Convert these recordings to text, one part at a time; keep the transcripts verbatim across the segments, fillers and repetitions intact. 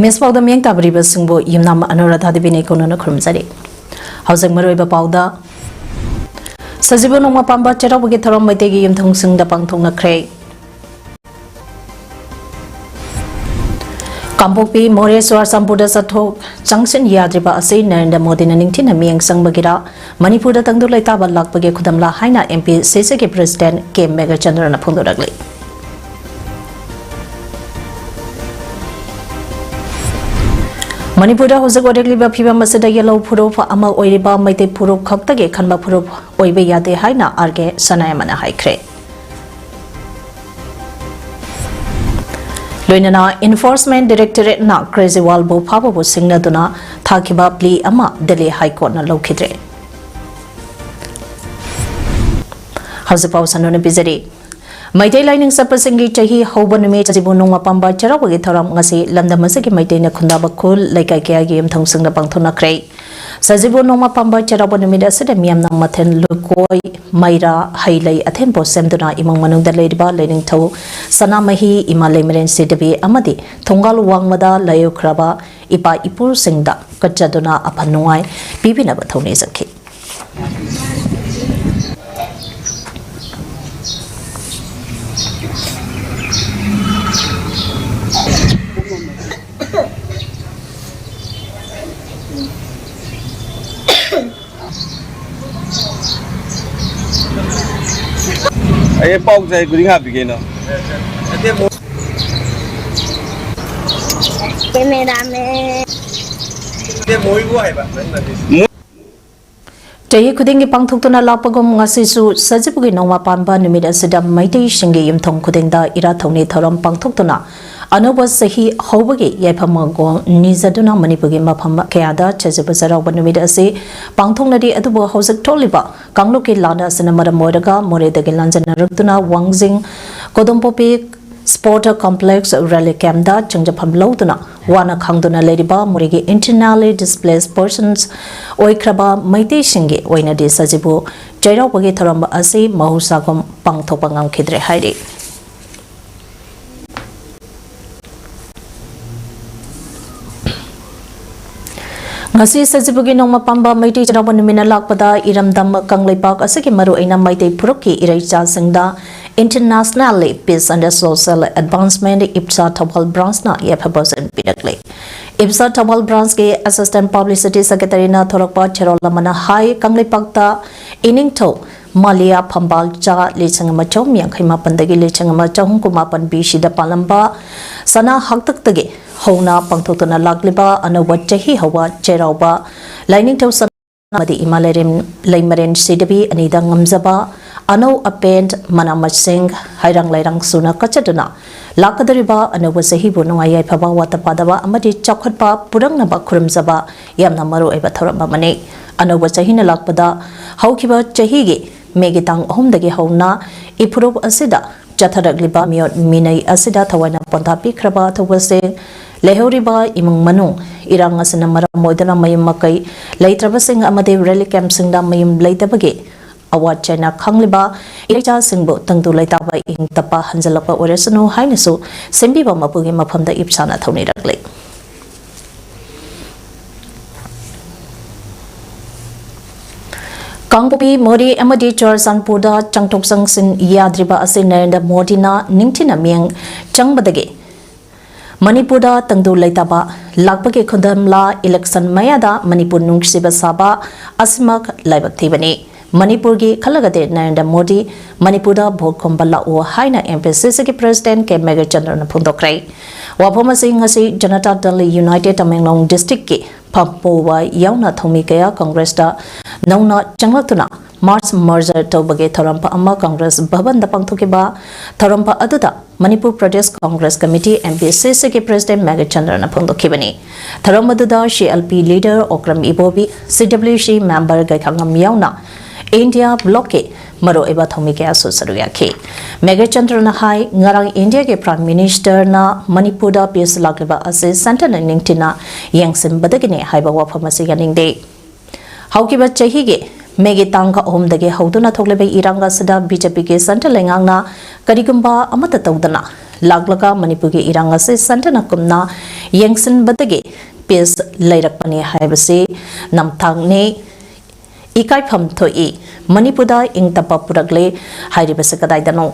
ꯃꯤꯁ ꯄꯥꯎꯗ ꯃꯤꯠꯌꯦꯡ ꯇꯥꯕꯤꯔꯤꯕꯁꯤꯡꯕꯨ ꯌꯨꯝꯅꯥꯝ ꯑꯅꯨꯔꯥꯙꯥ ꯗꯦꯕꯤꯅ ꯏꯀꯣꯟꯅꯅ ꯈꯨꯔꯨꯝꯖꯔꯤ꯫ ꯍꯧꯖꯤꯛ ꯃꯔꯨꯑꯣꯏꯕ ꯄꯥꯎꯗ, ꯁꯖꯤꯕꯨ ꯅꯣꯡꯃ ꯄꯥꯟꯕ ꯆꯩꯔꯥꯎꯕꯒꯤ ꯊꯧꯔꯝ ꯃꯩꯇꯩꯒꯤ ꯌꯨꯝꯊꯣꯡꯁꯤꯡꯗ ꯄꯥꯡꯊꯣꯛꯅꯈ꯭ꯔꯦ꯫ ꯀꯥꯡꯄꯣꯛꯄꯤ ꯃꯣꯔꯦ ꯆꯨꯔꯥꯆꯥꯟꯄꯨꯔꯗ ꯆꯠꯊꯣꯛ ꯆꯪꯁꯤꯟ ꯌꯥꯗ꯭ꯔꯤꯕ ꯑꯁꯤ ꯅꯔꯦꯟꯗ꯭ꯔ ꯃꯣꯗꯤꯅ ꯅꯤꯡꯊꯤꯅ ꯃꯤꯠꯌꯦꯡ ꯆꯪꯕꯒꯤꯔ, ꯃꯅꯤꯄꯨꯔꯗ ꯇꯪꯗꯨ ꯂꯩꯇꯥꯕ ꯂꯥꯛꯄꯒꯤ ꯈꯨꯗꯝꯂ ꯍꯥꯏꯅ ꯑꯦꯝ ꯄꯤ ꯁꯤ ꯁꯤꯒꯤ ꯄ꯭ꯔꯦꯁꯤꯗꯦꯟꯠ ꯀꯦ ꯃꯦꯘꯆꯟꯗ꯭ꯔꯅ ꯐꯣꯡꯗꯣꯔꯛꯂꯤ꯫ ꯃꯅꯤꯄꯨꯔꯗ ꯍꯧꯖꯤꯛ ꯑꯣꯏꯔꯛꯂꯤꯕ ꯐꯤꯕꯝ ꯑꯁꯤꯗ ꯌꯦꯜꯍꯧ ꯐꯨꯔꯨꯞ ꯑꯃ ꯑꯣꯏꯔꯤꯕ ꯃꯩꯇꯩ ꯐꯨꯔꯨꯞ ꯈꯛꯇꯒꯤ ꯈꯟꯕ ꯐꯨꯔꯨꯞ ꯑꯣꯏꯕ ꯌꯥꯗꯦ ꯍꯥꯏꯅ ꯑꯥꯔ ꯀꯦ ꯁꯅꯥꯌꯥꯃꯅ ꯍꯥꯏꯈ꯭ꯔꯦ꯫ ꯂꯣꯏꯅꯅ ꯏꯟꯐꯣꯔꯁꯃꯦꯟꯠ ꯗꯥꯏꯔꯦꯛꯇꯣꯔꯦꯠꯅ ꯀ꯭ꯔꯦꯖꯤꯋꯥꯜꯕꯨ ꯐꯥꯕꯕꯨ ꯁꯤꯡꯅꯗꯨꯅ ꯊꯥꯈꯤꯕ ꯄ꯭ꯂꯤ ꯑꯃ ꯗꯦꯜꯂꯤ ꯍꯥꯏ ꯀꯣꯔꯠꯅ ꯂꯧꯈꯤꯗ꯭ꯔꯦ꯫ ꯍꯧꯖꯤꯛ ꯄꯥꯎ ꯁꯟꯗꯣꯛꯅ ꯄꯤꯖꯔꯤ꯫ ꯃꯩꯇꯩ ꯂꯥꯏꯅꯤꯡ ꯆꯠꯄꯁꯤꯡꯒꯤ ꯆꯍꯤ ꯍꯧꯕ ꯅꯨꯃꯤꯠ ꯁꯖꯤꯕꯨ ꯅꯣꯡꯃ ꯄꯥꯟꯕ ꯆꯩꯔꯥꯎꯕꯒꯤ ꯊꯧꯔꯝ ꯉꯁꯤ ꯂꯝꯗꯝ ꯑꯁꯤꯒꯤ ꯃꯩꯇꯩꯅ ꯈꯨꯟꯗꯥꯕ ꯈꯨꯜ ꯂꯩꯀꯥꯏ ꯀꯌꯥꯒꯤ ꯌꯨꯝꯊꯣꯡꯁꯤꯡꯗ ꯄꯥꯡꯊꯣꯛꯅꯈ꯭ꯔꯦ꯫ ꯁꯖꯤꯕꯨ ꯅꯣꯡꯃ ꯄꯥꯟꯕ ꯆꯩꯔꯥꯎꯕ ꯅꯨꯃꯤꯠ ꯑꯁꯤꯗ ꯃꯤꯌꯥꯝꯅ ꯃꯊꯦꯜ ꯂꯨꯀꯣꯏ, ꯃꯩꯔꯥ, ꯍꯩ ꯂꯩ ꯑꯊꯦꯟ ꯄꯣꯠ ꯁꯦꯝꯗꯨꯅ ꯏꯃꯨꯡ ꯃꯅꯨꯡꯗ ꯂꯩꯔꯤꯕ ꯂꯥꯏꯅꯤꯡꯊꯧ ꯁꯅꯥꯃꯍꯤ, ꯏꯃꯥ ꯂꯩꯃꯔꯦꯟ ꯁꯤꯗꯕꯤ ꯑꯃꯗꯤ ꯊꯣꯡꯒꯥꯜ ꯋꯥꯡꯃꯗ ꯂꯥꯏꯑꯣꯏꯈ꯭ꯔꯕ ꯏꯄꯥ ꯏꯄꯨꯁꯤꯡꯗ ꯀꯠꯆꯗꯨꯅ ꯑꯐ ꯅꯨꯡꯉꯥꯏ ꯄꯤꯕꯤꯅꯕ ꯊꯧꯅꯤꯖꯈꯤ꯫ ꯑꯩ ꯄꯥꯎ ꯆꯥꯏ ꯈꯨꯗꯤꯡ ꯍꯥꯞꯄꯤ ꯀꯩꯅꯣ꯫ ꯀꯦꯃꯦꯔꯥꯃꯦꯟ꯫ ꯆꯍꯤ ꯈꯨꯗꯤꯡꯒꯤ ꯄꯥꯡꯊꯣꯛꯇꯨꯅ ꯂꯥꯛꯄꯒꯨꯝ ꯉꯁꯤꯁꯨ ꯁꯖꯤꯕꯨꯒꯤ ꯅꯣꯡꯃ ꯄꯥꯟꯕ ꯅꯨꯃꯤꯠ ꯑꯁꯤꯗ ꯃꯩꯇꯩꯁꯤꯡꯒꯤ ꯌꯨꯝꯊꯣꯡ ꯈꯨꯗꯤꯡꯗ ꯏꯔꯥꯠ ꯊꯧꯅꯤ ꯊꯧꯔꯝ ꯄꯥꯡꯊꯣꯛꯇꯨꯅ ꯑꯅꯧꯕ ꯆꯍꯤ ꯍꯧꯕꯒꯤ ꯌꯥꯏꯐ ꯃꯪꯒꯣꯜ ꯅꯤꯖꯗꯨꯅ ꯃꯅꯤꯄꯨꯔꯒꯤ ꯃꯐꯝ ꯀꯌꯥꯗ ꯁꯖꯤꯕꯨ ꯆꯩꯔꯥꯎꯕ ꯅꯨꯃꯤꯠ ꯑꯁꯤ ꯄꯥꯡꯊꯣꯛꯅꯔꯤ꯫ ꯑꯗꯨꯕꯨ ꯍꯧꯖꯤꯛ ꯊꯣꯛꯂꯤꯕ ꯀꯥꯡꯂꯨꯞꯀꯤ ꯂꯥꯟ ꯑꯁꯤꯅ ꯃꯔꯝ ꯑꯣꯏꯔꯒ ꯃꯣꯔꯦꯗꯒꯤ ꯂꯥꯟꯖꯦꯟꯅꯔꯛꯇꯨꯅ ꯋꯥꯡꯖꯤꯡ ꯀꯣꯗꯣꯝꯄꯣꯄꯤ ꯁ꯭ꯄꯣꯔꯠ ꯀꯣꯝꯄ꯭ꯂꯦꯛꯁ ꯔꯦꯂꯤ ꯀꯦꯝꯞꯇ ꯆꯪꯖꯐꯝ ꯂꯧꯗꯨꯅ ꯋꯥꯅ ꯈꯥꯡꯗꯨꯅ ꯂꯩꯔꯤꯕ ꯃꯣꯔꯦꯒꯤ internally displaced persons ꯑꯣꯏꯈ꯭ꯔꯕ ꯃꯩꯇꯩꯁꯤꯡꯒꯤ ꯑꯣꯏꯅꯗꯤ ꯁꯖꯤꯕꯨ ꯆꯩꯔꯥꯎꯕꯒꯤ ꯊꯧꯔꯝ ꯑꯁꯤ ꯃꯍꯧꯁꯥꯒꯨꯝ ꯄꯥꯡꯊꯣꯛꯄ ꯉꯝꯈꯤꯗ꯭ꯔꯦ ꯍꯥꯏꯔꯤ꯫ ꯉꯁꯤ ꯁꯖꯤꯕꯨꯒꯤ ꯅꯣꯡꯃ ꯄꯥꯟꯕ ꯃꯩꯇꯩ ꯆꯩꯔꯥꯎꯕ ꯅꯨꯃꯤꯠꯅ ꯂꯥꯛꯄꯗ ꯏꯔꯝꯗꯝ ꯀꯪꯂꯩꯄꯥꯛ ꯑꯁꯤꯒꯤ ꯃꯔꯨꯑꯣꯏꯅ ꯃꯩꯇꯩ ꯐꯨꯔꯨꯞꯀꯤ ꯏꯔꯩꯆꯥꯁꯤꯡꯗ Internationally Peace and Social Advancement ꯏꯞꯁꯥ Thoubal ꯕ꯭ꯔꯥꯟꯁꯅ ꯌꯥꯏꯐꯕꯁꯤꯡ ꯄꯤꯔꯛꯂꯤ꯫ ꯏꯞꯁꯥ Thoubal ꯕ꯭ꯔꯥꯟꯁꯀꯤ Assistant Publicity Secretaryꯅ ꯊꯣꯔꯛꯄ ꯆꯦꯔꯣꯜ ꯑꯃꯅ ꯍꯥꯏ, ꯀꯪꯂꯩꯄꯥꯛꯇ ꯏꯅꯤꯡꯊꯧ ꯃꯥꯂꯤꯌꯥ ꯐꯝꯕꯥꯜ ꯆꯥ ꯂꯤꯁꯤꯡ ꯑꯃ ꯆꯍꯨꯝ ꯌꯥꯡꯈꯩ ꯃꯥꯄꯟꯗꯒꯤ ꯂꯤꯁꯤꯡ ꯑꯃ ꯆꯍꯨꯝ ꯀꯨꯟꯃꯥꯄꯟ ꯕꯤ ꯁꯤꯗ ꯄꯥꯜꯂꯝꯕ ꯁꯅꯥ ꯍꯥꯛꯇꯛꯇꯒꯤ ꯍꯧꯅ ꯄꯥꯡꯊꯣꯛꯇꯨꯅ ꯂꯥꯛꯂꯤꯕ ꯑꯅꯧꯕ ꯆꯍꯤ ꯍꯧꯕ ꯆꯩꯔꯥꯎꯕ ꯂꯥꯏꯅꯤꯡꯊꯧ ꯁꯅꯥ ꯑꯃꯗꯤ ꯏꯃꯥ ꯂꯩꯔꯦꯝ ꯂꯩꯃꯔꯦꯟ ꯁꯤꯗꯕꯤ ꯑꯅꯤꯗ ꯉꯝꯖꯕ ꯑꯅꯧ ꯑꯄꯦꯟ ꯃꯅꯥ ꯃꯁꯤꯡ ꯍꯩꯔꯥꯡ ꯂꯩꯔꯥꯡ ꯁꯨꯅ ꯀꯠꯆꯗꯨꯅ ꯂꯥꯛꯀꯗꯧꯔꯤꯕ ꯑꯅꯧꯕ ꯆꯍꯤꯕꯨ ꯅꯨꯡꯉꯥꯏ ꯌꯥꯏꯐꯕ, ꯋꯥꯠꯇ ꯄꯥꯗꯕ ꯑꯃꯗꯤ ꯆꯥꯎꯈꯠꯄ ꯄꯨꯔꯛꯅꯕ ꯈꯨꯔꯨꯝꯖꯕ ꯌꯥꯝꯅ ꯃꯔꯨꯑꯣꯏꯕ ꯊꯧꯔꯝ ꯑꯃꯅꯤ꯫ ꯑꯅꯧꯕ ꯆꯍꯤꯅ ꯂꯥꯛꯄꯗ ꯍꯧꯈꯤꯕ ꯆꯍꯤꯒꯤ ꯃꯦꯒꯤ ꯇꯥꯡ ꯑꯍꯨꯝꯗꯒꯤ ꯍꯧꯅ ꯏꯐꯨꯔꯨꯞ ꯑꯁꯤꯗ ꯆꯠꯊꯔꯛꯂꯤꯕ ꯃꯤꯑꯣꯠ ꯃꯤꯅꯩ ꯑꯁꯤꯗ ꯊꯋꯥꯏꯅ ꯄꯣꯟꯊꯥ ꯄꯤꯈ꯭ꯔꯕ ꯊꯧꯕꯁꯤꯡ, ꯂꯩꯍꯧꯔꯤꯕ ꯏꯃꯨꯡ ꯃꯅꯨꯡ, ꯏꯔꯥꯡ ꯑꯁꯤꯅ ꯃꯔꯝ ꯑꯣꯏꯗꯨꯅ ꯃꯌꯨꯝ ꯃꯀꯩ ꯂꯩꯇ꯭ꯔꯕꯁꯤꯡ ꯑꯃꯗꯤ ꯔꯤꯂꯤꯐ ꯀꯦꯝꯞꯁꯤꯡꯗ ꯃꯌꯨꯝ ꯂꯩꯇꯕꯒꯤ ꯑꯋꯥꯠ ꯆꯩꯅ ꯈꯪꯂꯤꯕ ꯏꯔꯩꯆꯥꯁꯤꯡꯕꯨ ꯇꯪꯗꯨ ꯂꯩꯇꯥꯕ ꯏꯪ ꯇꯞꯄ ꯍꯟꯖꯤꯜꯂꯛꯄ ꯑꯣꯏꯔꯁꯅꯨ ꯍꯥꯏꯅꯁꯨ ꯁꯦꯝꯕꯤꯕ ꯃꯄꯨꯒꯤ ꯃꯐꯝꯗ ꯏꯞꯁꯥꯅ ꯊꯧꯅꯤꯔꯛꯂꯤ꯫ ꯀꯥꯡꯄꯣꯛꯄꯤ, ꯃꯣꯔꯦ ꯑꯃꯗꯤ ꯆꯨꯔꯆꯥꯟꯄꯨꯔꯗ ꯆꯪꯊꯣꯛ ꯆꯪꯁꯤꯟ ꯌꯥꯗ꯭ꯔꯤꯕ ꯑꯁꯤ ꯅꯔꯦꯟꯗ꯭ꯔ ꯃꯣꯗꯤꯅ ꯅꯤꯡꯊꯤꯅ ꯃꯤꯠꯌꯦꯡ ꯆꯪꯕꯗꯒꯤ ꯃꯅꯤꯄꯨꯔꯗ ꯇꯪꯗꯨ ꯂꯩꯇꯥꯕ ꯂꯥꯛꯄꯒꯤ ꯈꯨꯗꯝꯂꯥ election ꯃꯌꯥꯗ ꯃꯅꯤꯄꯨꯔ ꯅꯨꯡꯁꯤꯕ ꯁꯥꯕ ꯑꯁꯤꯃꯛ ꯂꯥꯏꯕꯛ ꯊꯤꯕꯅꯤ꯫ ꯃꯅꯤꯄꯨꯔꯒꯤ ꯈꯜꯂꯒꯗꯤ ꯅꯔꯦꯟꯗ꯭ꯔ ꯃꯣꯗꯤ ꯃꯅꯤꯄꯨꯔꯗ vote ꯈꯣꯝꯕ ꯂꯥꯛꯎ ꯍꯥꯏꯅ M P C C ꯒꯤ President K ꯃꯦꯘꯆꯟꯗ꯭ꯔꯅ ꯐꯣꯡꯗꯣꯛꯈ꯭ꯔꯦ꯫ ꯋꯥꯐꯝ ꯑꯁꯤ ꯉꯁꯤ Janata Dal United Tamenglong district ꯀꯤ ꯐꯝꯄꯣꯕ ꯌꯥꯎꯅ ꯊꯧꯃꯤ ꯀꯌꯥ ꯀꯪꯒ꯭ꯔꯦꯁꯇ ꯅꯧꯅ ꯆꯪꯂꯛꯇꯨꯅ merge merger ꯇꯧꯕꯒꯤ ꯊꯧꯔꯝ ꯑꯃ ꯀꯪꯒ꯭ꯔꯦꯁ ꯚꯕꯟꯗ ꯄꯥꯡꯊꯣꯛꯈꯤꯕ ꯊꯧꯔꯝ ꯑꯗꯨꯗ Manipur Pradesh Congress committee, M P C C ꯒꯤ President ꯃꯦꯘꯆꯟꯗ꯭ꯔꯅ ꯐꯣꯡꯗꯣꯛꯈꯤꯕꯅꯤ꯫ ꯊꯧꯔꯝ ꯑꯗꯨꯗ C L P leader Okram ꯏꯕꯣꯕꯤ, C W C member ꯒꯩꯈꯥꯉꯝ ꯌꯥꯎꯅ India bloc ꯀꯤ ꯃꯔꯨꯑꯣꯏꯕ ꯊꯧꯃꯤ ꯀꯌꯥꯁꯨ ꯁꯔꯨꯛ ꯌꯥꯈꯤ꯫ ꯃꯦꯘꯆꯟꯗ꯭ꯔꯅ ꯍꯥꯏ, ꯉꯔꯥꯡ ꯏꯟꯗꯤꯌꯥꯒꯤ Prime Minister ꯅ ꯃꯅꯤꯄꯨꯔꯗ peace ꯂꯥꯛꯂꯤꯕ ꯑꯁꯤ centre ꯅ ꯅꯤꯡꯊꯤꯅ ꯌꯦꯡꯁꯤꯟꯕꯗꯒꯤꯅꯤ ꯍꯥꯏꯕ ꯋꯥꯐꯝ ꯑꯁꯤ ꯌꯥꯅꯤꯡꯗꯦ꯫ ꯍꯧꯈꯤꯕ ꯆꯍꯤꯒꯤ ꯃꯦꯒꯤ ꯇꯥꯡ ꯑꯍꯨꯝꯗꯒꯤ ꯍꯧꯗꯨꯅ ꯊꯣꯛꯂꯤꯕ ꯏꯔꯥꯡ ꯑꯁꯤꯗ B J P ꯒꯤ centre ꯂꯩꯉꯥꯛꯅ ꯀꯔꯤꯒꯨꯝꯕ ꯑꯃꯠꯇ ꯇꯧꯗꯅ ꯂꯥꯛꯂꯒ ꯃꯅꯤꯄꯨꯔꯒꯤ ꯏꯔꯥꯡ ꯑꯁꯤ centre ꯅ ꯀꯨꯞꯅ ꯌꯦꯡꯁꯤꯟꯕꯗꯒꯤ ꯄꯤꯁ ꯂꯩꯔꯛꯄꯅꯤ ꯍꯥꯏꯕꯁꯤ ꯅꯝꯊꯥꯛꯅꯤ, ꯏꯀꯥꯏꯐꯝ ꯊꯣꯛꯏ꯫ ꯃꯅꯤꯄꯨꯔꯗ ꯏꯪ ꯇꯞꯄ ꯄꯨꯔꯛꯂꯦ ꯍꯥꯏꯔꯤꯕꯁꯤ ꯀꯗꯥꯏꯗꯅꯣ?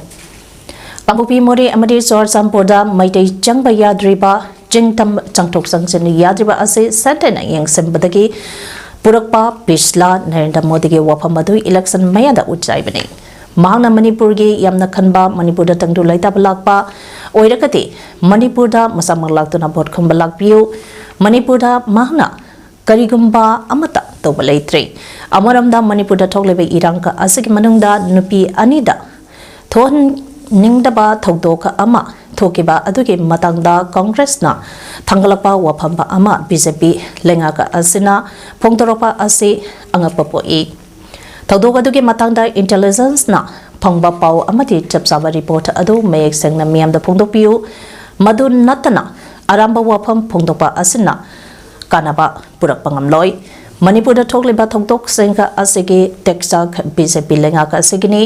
ꯀꯥꯡꯄꯣꯛꯄꯤ, ꯃꯣꯔꯦ ꯑꯃꯗꯤ ꯆꯨꯔꯆꯥꯟꯄꯨꯔꯗ ꯃꯩꯇꯩ ꯆꯪꯕ ꯌꯥꯗ꯭ꯔꯤꯕ, ꯆꯤꯡ ꯇꯝ ꯆꯪꯊꯣꯛ ꯆꯪꯁꯤꯟ ꯌꯥꯗ꯭ꯔꯤꯕ ꯑꯁꯤ ꯁꯦꯟꯇꯔꯅ ꯌꯦꯡꯁꯤꯟꯕꯗꯒꯤ ꯄꯨꯔꯛꯄ ꯄꯤꯁꯂꯥ꯫ ꯅꯔꯦꯟꯗ꯭ꯔ ꯃꯣꯗꯤꯒꯤ ꯋꯥꯐꯝ ꯑꯗꯨ ꯏꯂꯦꯛꯁꯟ ꯃꯌꯥꯗ ꯎꯠꯆꯥꯏꯕꯅꯤ꯫ ꯃꯍꯥꯛꯅ ꯃꯅꯤꯄꯨꯔꯒꯤ ꯌꯥꯝꯅ ꯈꯟꯕ, ꯃꯅꯤꯄꯨꯔꯗ ꯇꯪꯗꯨ ꯂꯩꯇꯥꯕ ꯂꯥꯛꯄ ꯑꯣꯏꯔꯒꯗꯤ ꯃꯅꯤꯄꯨꯔꯗ ꯃꯁꯥꯃꯛ ꯂꯥꯛꯇꯨꯅ ꯚꯣꯠ ꯈꯨꯝꯕ ꯂꯥꯛꯄꯤꯌꯨ꯫ ꯃꯅꯤꯄꯨꯔꯗ ꯃꯍꯥꯛꯅ ꯀꯔꯤꯒꯨꯝꯕ ꯑꯃꯠꯇ ꯇꯧꯕ ꯂꯩꯇ꯭ꯔꯦ꯫ ꯑꯃꯔꯣꯝꯗ ꯃꯅꯤꯄꯨꯔꯗ ꯊꯣꯛꯂꯤꯕ ꯏꯔꯥꯡ ꯑꯁꯤꯒꯤ ꯃꯅꯨꯡꯗ ꯅꯨꯄꯤ ꯑꯅꯤꯗ ꯊꯣꯛꯍꯟꯅꯤꯡꯗꯕ ꯊꯧꯗꯣꯛ ꯑꯃ ꯊꯣꯛꯈꯤꯕ ꯑꯗꯨꯒꯤ ꯃꯇꯥꯡꯗ ꯀꯪꯒ꯭ꯔꯦꯁꯅ ꯊꯥꯡꯒꯠꯂꯛꯄ ꯋꯥꯐꯝ ꯑꯃ ꯕꯤ ꯖꯦ ꯄꯤ ꯂꯩꯉꯥꯛ ꯑꯁꯤꯅ ꯐꯣꯡꯗꯣꯔꯛꯄ ꯑꯁꯤ ꯑꯉꯛꯄ ꯄꯣꯛꯏ꯫ ꯊꯧꯗꯣꯛ ꯑꯗꯨꯒꯤ ꯃꯇꯥꯡꯗ ꯏꯟꯇꯦꯂꯤꯖꯦꯟꯁꯅ ꯐꯪꯕ ꯄꯥꯎ ꯑꯃꯗꯤ ꯆꯞ ꯆꯥꯕ ꯔꯤꯄꯣꯔꯠ ꯑꯗꯨ ꯃꯌꯦꯛ ꯁꯦꯡꯅ ꯃꯤꯌꯥꯝꯗ ꯐꯣꯡꯗꯣꯛꯄꯤꯌꯨ꯫ ꯃꯗꯨ ꯅꯠꯇꯅ ꯑꯔꯥꯟꯕ ꯋꯥꯐꯝ ꯐꯣꯡꯗꯣꯛꯄ ꯑꯁꯤꯅ ꯀꯥꯟꯅꯕ ꯄꯨꯔꯛꯄ ꯉꯝꯂꯣꯏ꯫ ꯃꯅꯤꯄꯨꯔꯗ ꯊꯣꯛꯂꯤꯕ ꯊꯧꯗꯣꯛꯁꯤꯡ ꯑꯁꯤꯒꯤ ꯇꯦꯛꯆꯥꯛ ꯕꯤ ꯖꯦ ꯄꯤ ꯂꯩꯉꯥꯛ ꯑꯁꯤꯒꯤꯅꯤ꯫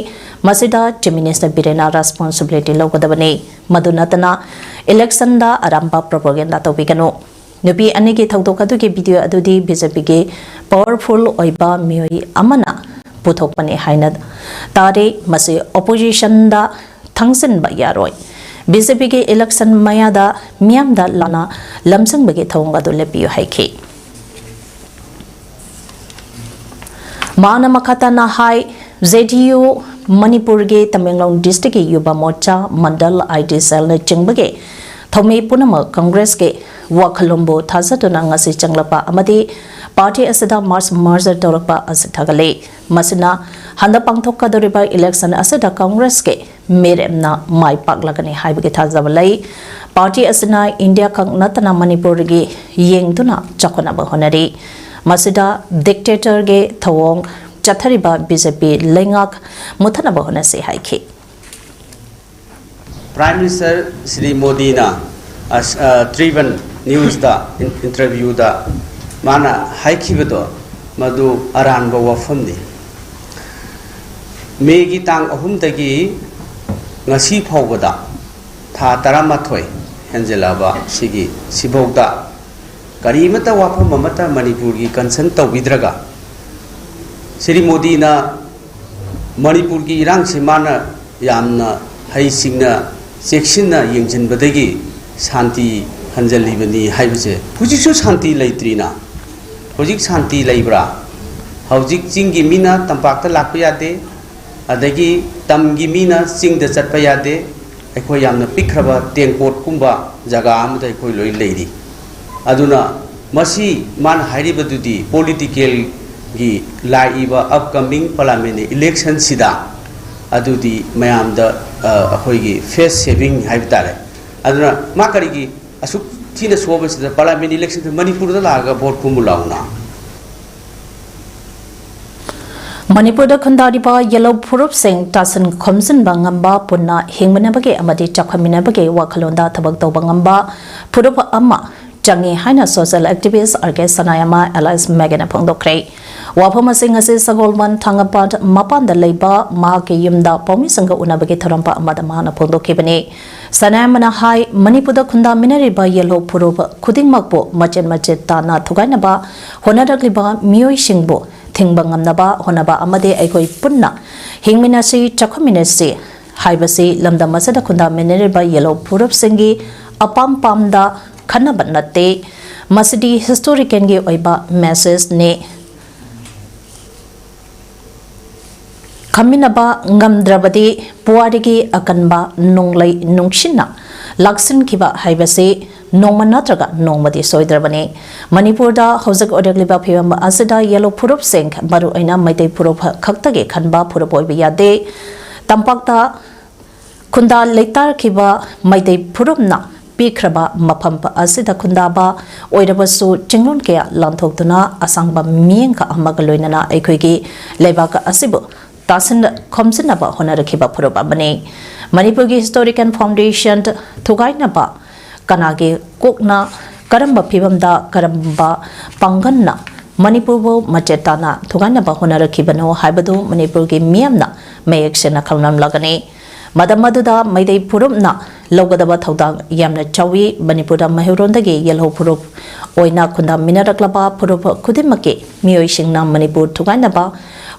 ꯃꯁꯤꯗ Chief Minister ꯕꯤꯔꯦꯟꯅ responsibility ꯂꯧꯒꯗꯕꯅꯤ꯫ ꯃꯗꯨ ꯅꯠꯇꯅ ꯏꯂꯦꯛꯁꯟꯗ ꯑꯔꯥꯟꯕ propaganda ꯇꯧꯕꯤꯒꯅꯨ꯫ ꯅꯨꯄꯤ ꯑꯅꯤꯒꯤ ꯊꯧꯗꯣꯛ ꯑꯗꯨꯒꯤ video ꯑꯗꯨꯗꯤ ꯕꯤ ꯖꯦ ꯄꯤꯒꯤ powerful ꯑꯣꯏꯕ ꯃꯤꯑꯣꯏ ꯑꯃꯅ ꯄꯨꯊꯣꯛꯄꯅꯤ ꯍꯥꯏꯅ ꯇꯥꯔꯦ꯫ ꯃꯁꯤ oppositionꯗ ꯊꯥꯡꯖꯤꯟꯕ ꯌꯥꯔꯣꯏ꯫ ꯕꯤ ꯖꯦ ꯄꯤꯒꯤ ꯏꯂꯦꯛꯁꯟ ꯃꯌꯥꯗ ꯃꯤꯌꯥꯝꯗ ꯂꯥꯟꯅ ꯂꯝꯖꯤꯡꯕꯒꯤ ꯊꯧꯑꯣꯡ ꯑꯗꯨ ꯂꯦꯞꯄꯤꯌꯨ ꯍꯥꯏꯈꯤ꯫ ꯃꯍꯥꯛꯅ ꯃꯈꯥ ꯇꯥꯅ ꯍꯥꯏ, ꯖꯦ ꯗꯤ ꯌꯨ ꯃꯅꯤꯄꯨꯔꯒꯤ ꯇꯃꯦꯡꯂꯣꯡ districtꯀꯤ ꯌꯨꯕ ꯃꯣꯔꯆꯥ ꯃꯟꯗꯜ, ꯑꯥꯏ ꯗꯤ cellꯅ ꯆꯤꯡꯕꯒꯤ ꯊꯧꯃꯤ ꯄꯨꯝꯅꯃꯛ ꯀꯪꯒ꯭ꯔꯦꯁꯀꯤ ꯋꯥꯈꯜꯂꯣꯟꯕꯨ ꯊꯥꯖꯗꯨꯅ ꯉꯁꯤ ꯆꯪꯂꯛꯄ ꯑꯃꯗꯤ party ꯑꯁꯤꯗ March merger ꯇꯧꯔꯛꯄ ꯑꯁꯤ ꯊꯥꯒꯠꯂꯤ꯫ ꯃꯁꯤꯅ ꯍꯟꯗꯛ ꯄꯥꯡꯊꯣꯛꯀꯗꯧꯔꯤꯕ election ꯑꯁꯤꯗ ꯀꯪꯒ꯭ꯔꯦꯁꯀꯤ ꯃꯤꯔꯦꯞꯅ ꯃꯥꯏ ꯄꯥꯛꯂꯒꯅꯤ ꯍꯥꯏꯕꯒꯤ ꯊꯥꯖꯕ ꯂꯩ꯫ Party ꯑꯁꯤꯅ ꯏꯟꯗꯤꯌꯥ ꯈꯛ ꯅꯠꯇꯅ ꯃꯅꯤꯄꯨꯔꯒꯤ ꯌꯦꯡꯗꯨꯅ ꯆꯥꯎꯈꯠꯅꯕ ꯍꯣꯠꯅꯔꯤ꯫ ꯃꯁꯤꯗ dictatorꯒꯤ ꯊꯧꯑꯣꯡ ꯆꯠꯊꯔꯤꯕ ꯕꯤ ꯖꯦ ꯄꯤ ꯂꯩꯉꯥꯛ ꯃꯨꯠꯊꯠꯅꯕ ꯍꯣꯠꯅꯁꯤ ꯍꯥꯏꯈꯤ꯫ Prime Minister ꯁ꯭ꯔꯤ ꯃꯣꯗꯤꯅ ꯑꯁ-, ꯑ, Tribhuvan Newsꯇ ꯏꯟ-, interviewꯗ ꯃꯥꯅ ꯍꯥꯏꯈꯤꯕꯗꯣ ꯃꯗꯨ ꯑꯔꯥꯟꯕ ꯋꯥꯐꯝꯅꯤ꯫ ꯃꯦꯒꯤ ꯇꯥꯡ ꯑꯍꯨꯝꯗꯒꯤ ꯉꯁꯤ ꯐꯥꯎꯕꯗ ꯊꯥ ꯇꯔꯥꯃꯥꯊꯣꯏ ꯍꯦꯟꯖꯤꯜꯂꯛꯑꯕ ꯁꯤꯒꯤ, ꯁꯤꯐꯥꯎꯗ ꯀꯔꯤꯃꯠꯇ ꯋꯥꯐꯝ ꯑꯃꯠꯇ ꯃꯅꯤꯄꯨꯔꯒꯤ ꯀꯟꯁꯔꯟ ꯇꯧꯕꯤꯗ꯭ꯔꯒ, ꯁ꯭ꯔꯤ ꯃꯣꯗꯤꯅ ꯃꯅꯤꯄꯨꯔꯒꯤ ꯏꯔꯥꯡꯁꯤ ꯃꯥꯅ ꯌꯥꯝꯅ ꯍꯩꯁꯤꯡꯅ ꯆꯦꯛꯁꯤꯟꯅ ꯌꯦꯡꯁꯤꯟꯕꯗꯒꯤ ꯁꯥꯟꯇꯤ ꯍꯟꯖꯤꯜꯂꯤꯕꯅꯤ ꯍꯥꯏꯕꯁꯦ꯫ ꯍꯧꯖꯤꯛꯁꯨ ꯁꯥꯟꯇꯤ ꯂꯩꯇ꯭ꯔꯤꯅ꯫ ꯍꯧꯖꯤꯛ ꯁꯥꯟꯇꯤ ꯂꯩꯕ꯭ꯔꯥ? ꯍꯧꯖꯤꯛ ꯆꯤꯡꯒꯤ ꯃꯤꯅ ꯇꯝꯄꯥꯛꯇ ꯂꯥꯛꯄ ꯌꯥꯗꯦ, ꯑꯗꯒꯤ ꯇꯝꯒꯤ ꯃꯤꯅ ꯆꯤꯡꯗ ꯆꯠꯄ ꯌꯥꯗꯦ꯫ ꯑꯩꯈꯣꯏ ꯌꯥꯝꯅ ꯄꯤꯛꯈ꯭ꯔꯕ ꯇꯦꯡꯀꯣꯠꯀꯨꯝꯕ ꯖꯒꯥ ꯑꯃꯗ ꯑꯩꯈꯣꯏ ꯂꯣꯏ ꯂꯩꯔꯤ꯫ ꯑꯗꯨꯅ ꯃꯁꯤ ꯃꯥꯅ ꯍꯥꯏꯔꯤꯕꯗꯨꯗꯤ ꯄꯣꯂꯤꯇꯤꯀꯦꯜꯒꯤ ꯂꯥꯛꯏꯕ ꯑꯞꯀꯃꯤꯡ ꯄꯥꯔꯂꯥꯃꯦꯟ ꯏꯂꯦꯛꯁꯟꯁꯤꯗ ꯑꯗꯨꯗꯤ ꯃꯌꯥꯝꯗ, ꯑ, ꯑꯩꯈꯣꯏꯒꯤ ꯐꯦꯁ ꯁꯦꯚꯤꯡ ꯍꯥꯏꯕ ꯇꯥꯔꯦ꯫ ꯑꯗꯨꯅ ꯃꯥ ꯀꯔꯤꯒꯤ ꯑꯁꯨꯛ ꯊꯤꯅ ꯁꯣꯛꯑꯕꯁꯤꯗ ꯄꯥꯔꯂꯥꯃꯦꯟ ꯏꯂꯦꯛꯁꯟꯗ ꯃꯅꯤꯄꯨꯔꯗ ꯂꯥꯛꯑꯒ ꯚꯣꯠ ꯈꯨꯝꯃꯨ ꯂꯥꯎꯅ? ꯃꯅꯤꯄꯨꯔꯗ ꯈꯨꯟꯗꯥꯔꯤꯕ ꯌꯦꯜꯍꯧ ꯐꯨꯔꯨꯞꯁꯤꯡ ꯇꯥꯁꯤꯟ ꯈꯣꯝꯖꯤꯟꯕ ꯉꯝꯕ, ꯄꯨꯟꯅ ꯍꯤꯡꯃꯤꯟꯅꯕꯒꯤ ꯑꯃꯗꯤ ꯆꯥꯎꯈꯠꯃꯤꯟꯅꯕꯒꯤ ꯋꯥꯈꯜꯂꯣꯟꯗ ꯊꯕꯛ ꯇꯧꯕ ꯉꯝꯕ ꯐꯨꯔꯨꯞ ꯑꯃ ꯆꯪꯉꯤ ꯍꯥꯏꯅ ꯁꯣꯁꯤꯌꯦꯜ ꯑꯦꯛꯇꯤꯚꯤꯁ ꯑꯥꯔ ꯀꯦ ꯁꯅꯥꯌꯥꯃ ꯑꯦꯂꯥꯏꯁ ꯃꯦꯒꯦꯅ ꯐꯣꯡꯗꯣꯛꯈ꯭ꯔꯦ꯫ ꯋꯥꯐꯝ ꯑꯁꯤꯡ ꯑꯁꯤ ꯁꯒꯣꯜꯕꯟ ꯊꯥꯡꯒꯄꯥꯠ ꯃꯄꯥꯟꯗ ꯂꯩꯕ ꯃꯍꯥꯛꯀꯤ ꯌꯨꯝꯗ ꯄꯥꯎꯃꯤꯁꯤꯡꯒ ꯎꯅꯕꯒꯤ ꯊꯧꯔꯝ ꯑꯃꯗ ꯃꯍꯥꯛꯅ ꯐꯣꯡꯗꯣꯛꯈꯤꯕꯅꯤ꯫ ꯁꯅꯥꯌꯥꯃꯅ ꯍꯥꯏ, ꯃꯅꯤꯄꯨꯔꯗ ꯈꯨꯟꯗꯥꯃꯤꯟꯅꯔꯤꯕ ꯌꯦꯜꯍꯧ ꯐꯨꯔꯨꯞ ꯈꯨꯗꯤꯡꯃꯛꯄꯨ ꯃꯆꯦꯠ ꯃꯆꯦꯠ ꯇꯥꯅ ꯊꯨꯒꯥꯏꯅꯕ ꯍꯣꯠꯅꯔꯛꯂꯤꯕ ꯃꯤꯑꯣꯏꯁꯤꯡꯕꯨ ꯊꯤꯡꯕ ꯉꯝꯅꯕ ꯍꯣꯠꯅꯕ ꯑꯃꯗꯤ ꯑꯩꯈꯣꯏ ꯄꯨꯟꯅ ꯍꯤꯡꯃꯤꯟꯅꯁꯤ, ꯆꯥꯎꯈꯠꯃꯤꯟꯅꯁꯤ ꯍꯥꯏꯕꯁꯤ ꯂꯝꯗꯝ ꯑꯁꯤꯗ ꯈꯨꯟꯗꯥꯃꯤꯟꯅꯔꯤꯕ ꯌꯦꯜꯍꯧ ꯐꯨꯔꯨꯞꯁꯤꯡꯒꯤ ꯑꯄꯥꯝ ꯄꯥꯝꯗ ꯈꯟꯅꯕ ꯅꯠꯇꯦ꯫ ꯃꯁꯤꯗꯤ ꯍꯤꯁꯇꯣꯔꯤꯀꯦꯜꯒꯤ ꯑꯣꯏꯕ ꯃꯦꯁꯦꯖꯅꯤ꯫ ꯈꯟꯃꯤꯟꯅꯕ ꯉꯝꯗ꯭ꯔꯕꯗꯤ ꯄꯨꯋꯥꯔꯤꯒꯤ ꯑꯀꯟꯕ ꯅꯣꯡꯂꯩ ꯅꯨꯡꯁꯤꯠꯅ ꯂꯥꯛꯁꯤꯟꯈꯤꯕ ꯍꯥꯏꯕꯁꯤ ꯅꯣꯡꯃ ꯅꯠꯇ꯭ꯔꯒ ꯅꯣꯡꯃꯗꯤ ꯁꯣꯏꯗ꯭ꯔꯕꯅꯤ꯫ ꯃꯅꯤꯄꯨꯔꯗ ꯍꯧꯖꯤꯛ ꯑꯣꯏꯔꯛꯂꯤꯕ ꯐꯤꯕꯝ ꯑꯁꯤꯗ ꯌꯦꯜꯍꯧ ꯐꯨꯔꯨꯞꯁꯤꯡ, ꯃꯔꯨꯑꯣꯏꯅ ꯃꯩꯇꯩ ꯐꯨꯔꯨꯞ ꯈꯛꯇꯒꯤ ꯈꯟꯕ ꯐꯨꯔꯨꯞ ꯑꯣꯏꯕ ꯌꯥꯗꯦ꯫ ꯇꯝꯄꯥꯛꯇ ꯈꯨꯟꯗꯥ ꯂꯩꯇꯥꯔꯛꯈꯤꯕ ꯃꯩꯇꯩ ꯐꯨꯔꯨꯞꯅ ꯄꯤꯈ꯭ꯔꯕ ꯃꯐꯝ ꯑꯁꯤꯗ ꯈꯨꯟꯗꯥꯕ ꯑꯣꯏꯔꯕꯁꯨ, ꯆꯤꯡꯂꯣꯟ ꯀꯌꯥ ꯂꯥꯟꯊꯣꯛꯇꯨꯅ ꯑꯁꯥꯡꯕ ꯃꯤꯠꯌꯦꯡ ꯑꯃꯒ ꯂꯣꯏꯅꯅ ꯑꯩꯈꯣꯏꯒꯤ ꯂꯩꯕꯥꯛ ꯑꯁꯤꯕꯨ ꯇꯥꯁꯤꯟ ꯈꯣꯝꯖꯤꯟꯅꯕ ꯍꯣꯠꯅꯔꯛꯈꯤꯕ ꯐꯨꯔꯨꯞ ꯑꯃꯅꯤ꯫ ꯃꯅꯤꯄꯨꯔꯒꯤ ꯍꯤꯁꯇꯣꯔꯤꯀꯦꯜ ꯐꯥꯎꯟꯗꯦꯁꯟ ꯊꯨꯒꯥꯏꯅꯕ ꯀꯅꯥꯒꯤ ꯀꯣꯛꯅ, ꯀꯔꯝꯕ ꯐꯤꯕꯝꯗ, ꯀꯔꯝꯕ ꯄꯥꯡꯒꯜꯅ ꯃꯅꯤꯄꯨꯔꯕꯨ ꯃꯆꯦꯠ ꯇꯥꯅ ꯊꯨꯒꯥꯏꯅꯕ ꯍꯣꯠꯅꯔꯛꯈꯤꯕꯅꯣ ꯍꯥꯏꯕꯗꯨ ꯃꯅꯤꯄꯨꯔꯒꯤ ꯃꯤꯌꯥꯝꯅ ꯃꯌꯦꯛ ꯁꯦꯡꯅ ꯈꯪꯂꯝꯂꯒꯅꯤ꯫ ꯃꯇꯝ ꯑꯗꯨꯗ ꯃꯩꯇꯩ ꯐꯨꯔꯨꯞꯅ ꯂꯧꯒꯗꯕ ꯊꯧꯗꯥꯡ ꯌꯥꯝꯅ ꯆꯥꯎꯏ꯫ ꯃꯅꯤꯄꯨꯔꯗ ꯃꯩꯍꯧꯔꯣꯟꯗꯒꯤ ꯌꯦꯜꯍꯧ ꯐꯨꯔꯨꯞ ꯑꯣꯏꯅ ꯈꯨꯟꯗꯥꯃꯤꯟꯅꯔꯛꯂꯕ ꯐꯨꯔꯨꯞ ꯈꯨꯗꯤꯡꯃꯛꯀꯤ ꯃꯤꯑꯣꯏꯁꯤꯡꯅ ꯃꯅꯤꯄꯨꯔ ꯊꯨꯒꯥꯏꯅꯕ